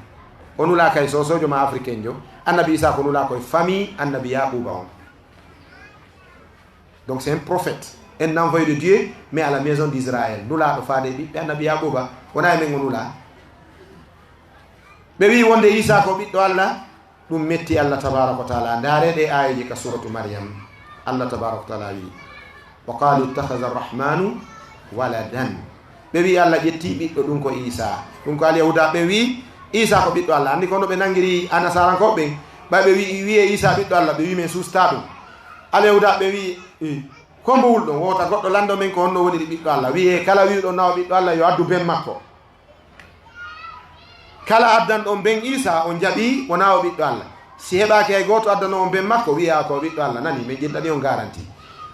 O nulaa kay soosoojo maa africain jo. Annabi Iisaa ko nulaa ko e famille Annabi Yaaquuba on. Donc c'est un prophète, un envoyé de Dieu, mais à la maison d'Israël. Nulaaɗo faade e ɓiɓɓe Annabi Yaaquuba, wonaa e men o nulaa. Ɓe wi'i wonde Iisaa ko ɓiɗɗo Alla, ɗum metti Alla tabaaraka wa taala. Ndaaree ɗee aayeeje ka suuratu Maryam. Alla tabaaraka wa taala wi'i, "Wa qaalu ittakhadha arrahmanu waladan." Ɓe wi'i Alla ƴetti ɓiɗɗo, ɗum ko Iisaa. Ɗum ko Alyahuuda ɓe wi'i Iisaa ko ɓiɗɗo Alla. Anndi ko no ɓe nanngiri Annasaarankooɓe ɓen? Ɓay ɓe wi'i, wi'ee Iisaa ɓiɗɗo Alla, ɓe wi'i men suustaa ɗum. Alyahuuda ɓe wi'i, "I, ko mbo wulɗon? Wota goɗɗo lanndo men ko honno woniri ɓiɗɗo Alla." Wi'ee kala wi'uɗo na o ɓiɗɗo Alla yo addu ben makko. Kala addanɗo on ben Iisaa, on jaɓi, wonaa o ɓiɗɗo Alla. Si heɓaaki hay gooto addanoo on ben makko, wi'aa ko o ɓiɗɗo Alla. Nani, men ƴettani on garanti.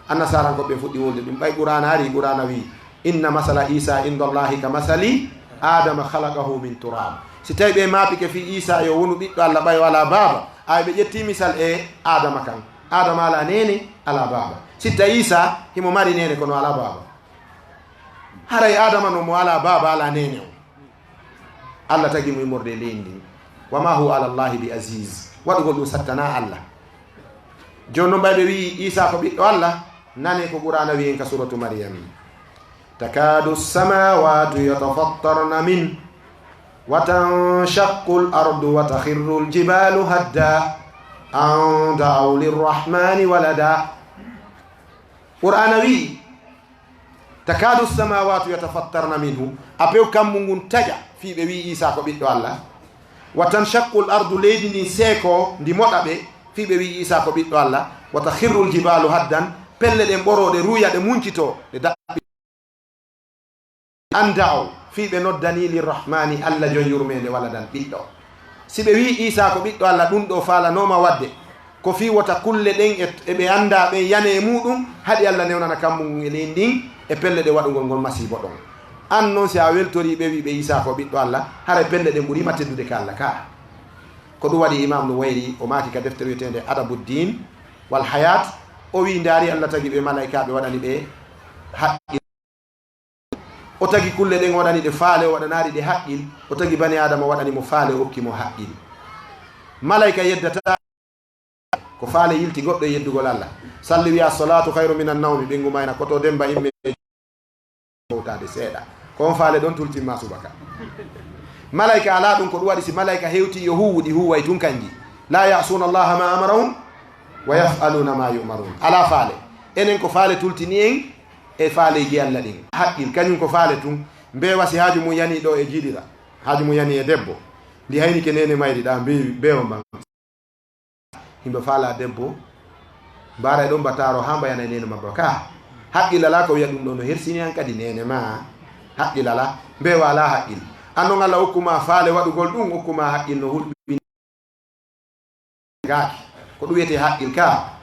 Annasaarankooɓe ɓen fuɗɗi wolde ɗum. Ɓay Qur'aana ari, Qur'aana wi'i, "Inna masala Iisaa inda Allahi ka masali Aadama khalaqahu min turaab." Si tawi ɓe maapike fii Iisaa yo wonu ɓiɗɗo Alla ɓay o alaa baaba, ay ɓe ƴetti misal e Aadama kan. Aadama alaa neene, alaa baaba. Sitta Iisaa, himo mari neene kono alaa baaba. Haray Aadama no mo alaa baaba, alaa neene on. Alla tagi mo immorde e leydi ndin. Wa ma huwa ala Allahi bi aziz. Waɗugol ɗum sattanaa Alla. Jooni non ɓay ɓe wi'i Iisaa ko ɓiɗɗo Alla, nane ko Qur'aana wi'i en ka suuratu Maryam. "Takadu samawatu yatafattarna min, wa tanshaqqu al-ardu wa takhirru al-jibalu hadda, an da'aw lirrahmani walada." Qur'aana wi'i, "Takadu samawatu yatafattarna minhu." Apew kammu ngun taƴa fii ɓe wi'i Iisaa ko ɓiɗɗo Alla. "Wa tanshaqqu al-ardu", leydi ndin seeko, ndi moɗa ɓe fii ɓe wi'i Iisaa ko ɓiɗɗo Alla. "Wa takhirru al-jibalu haddan", pelle ɗen ɓoroo ɗe ruuya ɗe muncitoo, ɗe daɓɓi. "An da'aw", fii ɓe noddanii "lirrahmani", Alla jon yurmeende, "waladan", ɓiɗɗo. Si ɓe wi'i Iisaa ko ɓiɗɗo Alla, ɗum ɗoo faalanooma waɗde ko fii wota kulle ɗen e, e ɓe anndaa ɓen yane e muuɗum, haɗi Alla newnana kammu ngun e leydi ndin e pelle ɗe waɗugol ngol masiibo ɗon. An non, si a weltorii ɓe wi'i ɓe Iisaa ko ɓiɗɗo Alla, haray pelle ɗen ɓuriima teddude ka Alla kaa. Ko ɗum waɗi Imaam Nuwayri, o maaki ka deftere wi'eteende Adabuddiin wal Hayaat, o wi'i, ndaari, Alla tagi ɓe malaykaaɓe, waɗani ɓe haqqil. O tagi kulle ɗen, o waɗani ɗe faale, o waɗanaali ɗe haqqil. O tagi bani Aadama, o waɗani mo faale, o okki mo haqqil. Malayka yeddataa ko faale yilti goɗɗo e yeddugol Alla. Salli wi'a, "Salaatu khayru minan nawmi", ɓe ngumayna, "Koto Demba imme hewtaade seeɗa." Ko on faale ɗon tultimma subaka. Malayka alaa ɗum, ko ɗum waɗi si malayka hewti yo huuwu, ɗi huuway tun kanji. "La ya'suuna Allaha ma amarahum wa yaf'aluuna ma yu'maruun." Alaa faale. Enen ko faale tultini en, e faaleeji Alla ɗin. Haqqil, kañum ko faale tun. Mbeewa si haaju mum yanii ɗoo e jiiɗira, haaju mum yanii e debbo, ndi haynike neene mayri ɗaa mbeewi, mbeewa mban. Himɓe faalaa debbo, mbaaray ɗon bataaro haa mbayana e neene makko. Kaa, haqqil alaa ko wi'a ɗum ɗoo no hersini an kadi neene maa. Haqqil alaa, mbeewa alaa haqqil. An non Alla okku maa faale waɗugol ɗum, okku maa haqqil no hulɓini. Gaaki. Ko ɗum wiyetee haqqil kaa.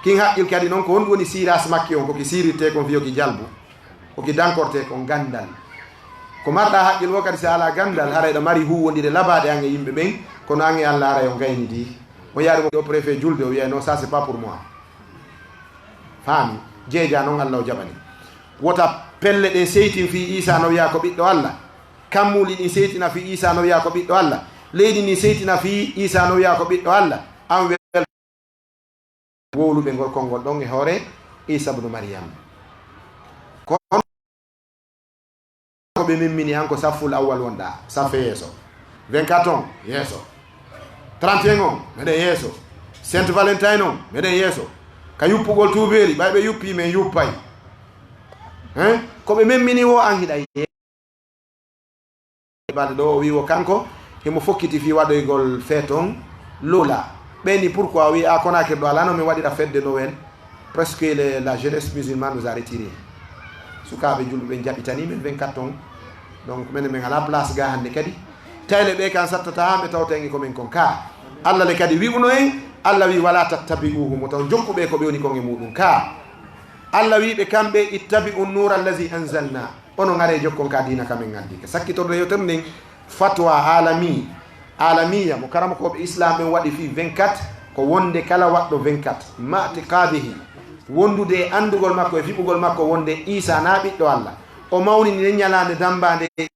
Kin haqqil kadi non, ko honɗum woni siiraas makki on? Ko ki siirirtee kon fiyo ki jalbu. Ko ki dankortee kon ganndal. Ko marɗaa haqqil woo kadi, si a alaa ganndal, haray ɗa mari huuwondire labaaɗe an e yimɓe ɓen, kono an e Alla haray on gaynidii. On yaari mo ɗo préfet julde, o wi'ay, "Non, ça c'est pas pour moi." Faami? Jeejaa non Alla o jaɓani. Wota pelle ɗen seytin fii Iisaa no wi'aa ko ɓiɗɗo Alla. Kammuuli ɗin seytina fii Iisaa no wi'aa ko ɓiɗɗo Alla. Leydi ndin seytina fii Iisaa no wi'aa ko ɓiɗɗo Alla. An wel wowluɓe ngol konngol ɗon e hoore Iisa bnu Mariyam. Kono ko ɓe memmini an ko safful awwal wonɗaa, saffe yeeso. Vingt-quatre on, yeeso. Trente et un on, meɗen yeeso. Saint Valentine on, meɗen yeeso. Ka yuppugol tuubeeri, ɓay ɓe yuppii, men yuppay. Hein? Ko ɓe memmini woo, an hiɗa yeeso. Baade ɗo, o wi'i wo kanko himo fokkiti fii waɗoygol feet on luula. Ɓe ni, "Pourquoi?" O wi'i, "A, Conakry ɗo alaa no min waɗira fête de Noël. Presque le, la jeunesse musulmane nous a retiré." Sukaaɓe julɓe ɓen jaɓitanii men vingt-quatre on. Donc, menen men alaa place ga hannde kadi. Tayle ɓe kan sattata haa ɓe tawta en e ko men kon ka. Allah le kadi wi'uno en, Allah wi, "Wala tattabi'uhum," o taw jokku ɓe ko ɓe woni kon e muɗum ka. Allah wi ɓe kamɓe, "Ittabi'u nura allazi anzalna." Ono ngare jokkon ka diina ka men ngaddi. Ka sakkitorde yewtere nden, fatwa alami, alamiya, mo karamokooɓe Islam ɓen waɗi fii vingt-quatre, ko wonde kala waɗɗo vingt-quatre, ma atiqadihi, wondude e anndugol makko e fiɓugol makko wonde Isa na ɓiɗɗo Allah, o mawnini nden ñalaande dambaande e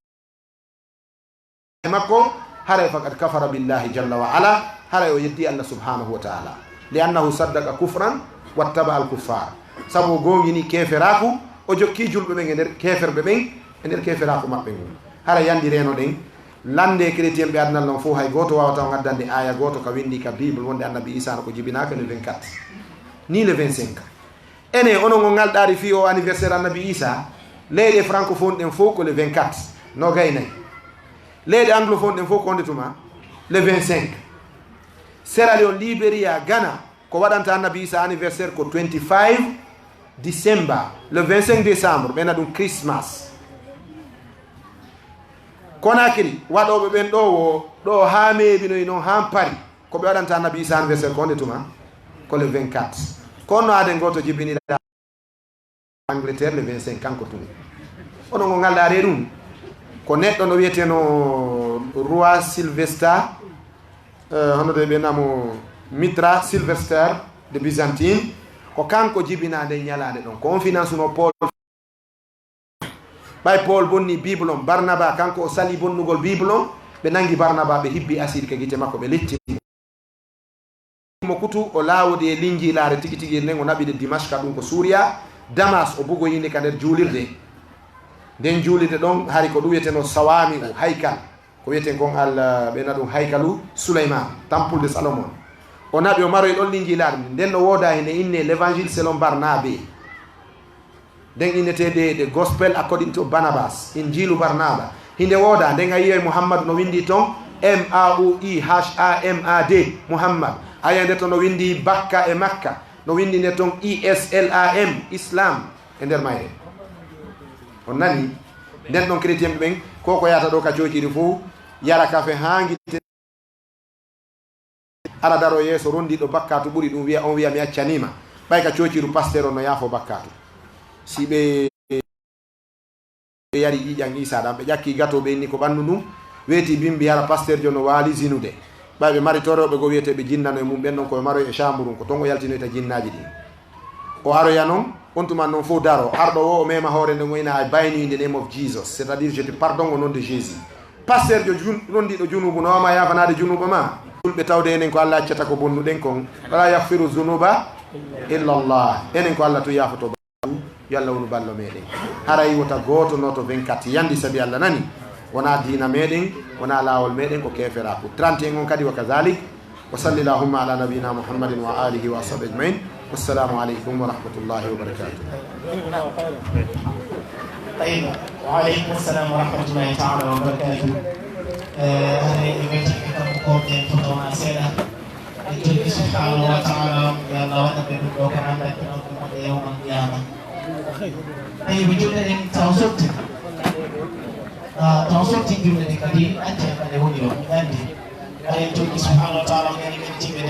makko, haray faqad kafara billahi jalla wa ala, haray o yeddi Allah subhanahu wa ta'ala, li annahu saddaqa kufran wattaba al kuffar, sabu o goongini keeferaaku, o jokki julɓe ɓen e nder keeferɓe ɓen, e nder keeferaaku maɓɓe ngun. Hara yandi reeno ɗen, lande chrétien ɓe adnal non fof, hay gooto waawata on addande aaya gooto ka windi ka Bible wonde Annabi Isa no ko jibinaaka le vingt-quatre, ni le vingt-cinq. Enen, onon on ngalɗaari fii o anniversaire Annabi Isa, leyɗe francophone ɗen fof ko le vingt-quatre, noogay nayi. Leyɗe anglophone ɗen fof ko honde tuma? Le vingt-cinq. Sierra Leone, Liberia, Ghana, ko waɗanta Annabi Isa anniversaire ko twenty-five December, le vingt-cinq décembre, ɓe na ɗum Christmas. Conakry, waɗooɓe ɓen ɗo wo, ɗo haa meeɓinoyi non haa Paris, ko ɓe waɗanta Annabi Isa anniversaire ko honde tuma? Ko le vingt-quatre. Ko honno aaden gooto jibinira Angleterre le vingt-cinq, kanko tun. Onon on ngalɗaare ɗum. Ko neɗɗo no wiyeteno Roi Sylvester, eh, hono de ɓe namo Mithra Sylvester de Byzantine, ko kanko jibina nden ñalaande ɗon. Ko on finance no Paul. Ɓay Paul bonni Bible on, Barnaba kanko o sali bonnugol Bible on, ɓe nangi Barnaba, ɓe hibbi asiri ka gite makko, ɓe leccini mo kutu, o laawodi e linjiilaare tigi tigi nden, o naɓi nde Dimashqa, ɗum ko Suuriya, Damas, o bugoyi nde ka nder juulirde. Nden juulirde ɗon, hari ko ɗum wiyeteno Sawami'u, Haykal. Ko wiyeten kon Al, ɓe na ɗum Haykalu Suleyman, Temple de Salomon. O naɓi, o maroyi ɗon linjiilaare nden, no wooda hene inne l'Évangile selon Barnabé. Nden innetee the Gospel according to Barnabas, Injiilu Barnaba. Hinde wooda, nden a yiyay Muhammadu no windi ton, M A U I H A M A D, Muhammad. A yiyay nde ton no windi Bakka e Makka, no windi nde ton I S L A M, Islam, e nder mayre. On nani? Nden ɗon chrétien ɓen, ko ko yata ɗo ka coociri fof, yara kafe haa ngite. Ala daro yeeso rondiiɗo bakkaatu ɓuri ɗum, wiya, on wiya, "Mi accanii ma." Ɓay ka coociru pasteur on no yaafo bakkaatu. Si ɓe, ɓe yari ƴiiƴan Iisaa ɗan, ɓe ƴakki gato, ɓe inni ko ɓandu ndun, weeti bimbi, hara pasteur jo no waali zinude. Ɓay ɓe mari torooɓe goo wiyeteeɓe jinnano e mum, ɓen ɗon ko ɓe maroy e chambre, ko ton o yaltinoyta jinnaaji ɗin. O aroya non, on tuma non fof daro. Arɗo o, o mema hoore nden, o ina, "I bind you in the name of Jesus." C'est-à-dire, "Je te pardonne au nom de Jésus." Pasteur jo jun-, rondiiɗo junuubu, no wama yaafanaade junuuba ma? Julɓe tawde enen ko Allah accata ko bonnuɗen kon. "Wala yaghfiru zunuba illa Allah." Enen ko Allah tun yaafoto ba-, yo Allah wonu ballo meɗen. Haray wota gooto nooto vingt-quatre yandi sabi Allah nani. Wona diina meɗen, wona laawol meɗen, ko keeferaaku. Trente et un on kadi wa kazalik. Wa salli Allahumma ala nabiyina Muhammadin wa alihi wa ashabihi ajmain. Wassalamu alaikum wa rahmatullahi wa barakatuh. Tayyib. Wa alaikum assalam wa rahmatullahi ta'ala wa barakatuh. Eh, hare e weti e kamɓe ko ɓen foto wona seeɗa. En jokki subhanahu wa ta'ala, yo Allah waɗa ɓe ɗum ɗo ko annda ɓe ɗum ɗum waɗa yawmal qiyama. Tayyib, julde ɗen taw sotti. Ah, taw sotti julde ɗen kadi, acca kadi woni ɗo, mi andi. Hare en jokki subhanahu wa ta'ala, ngani men timɓe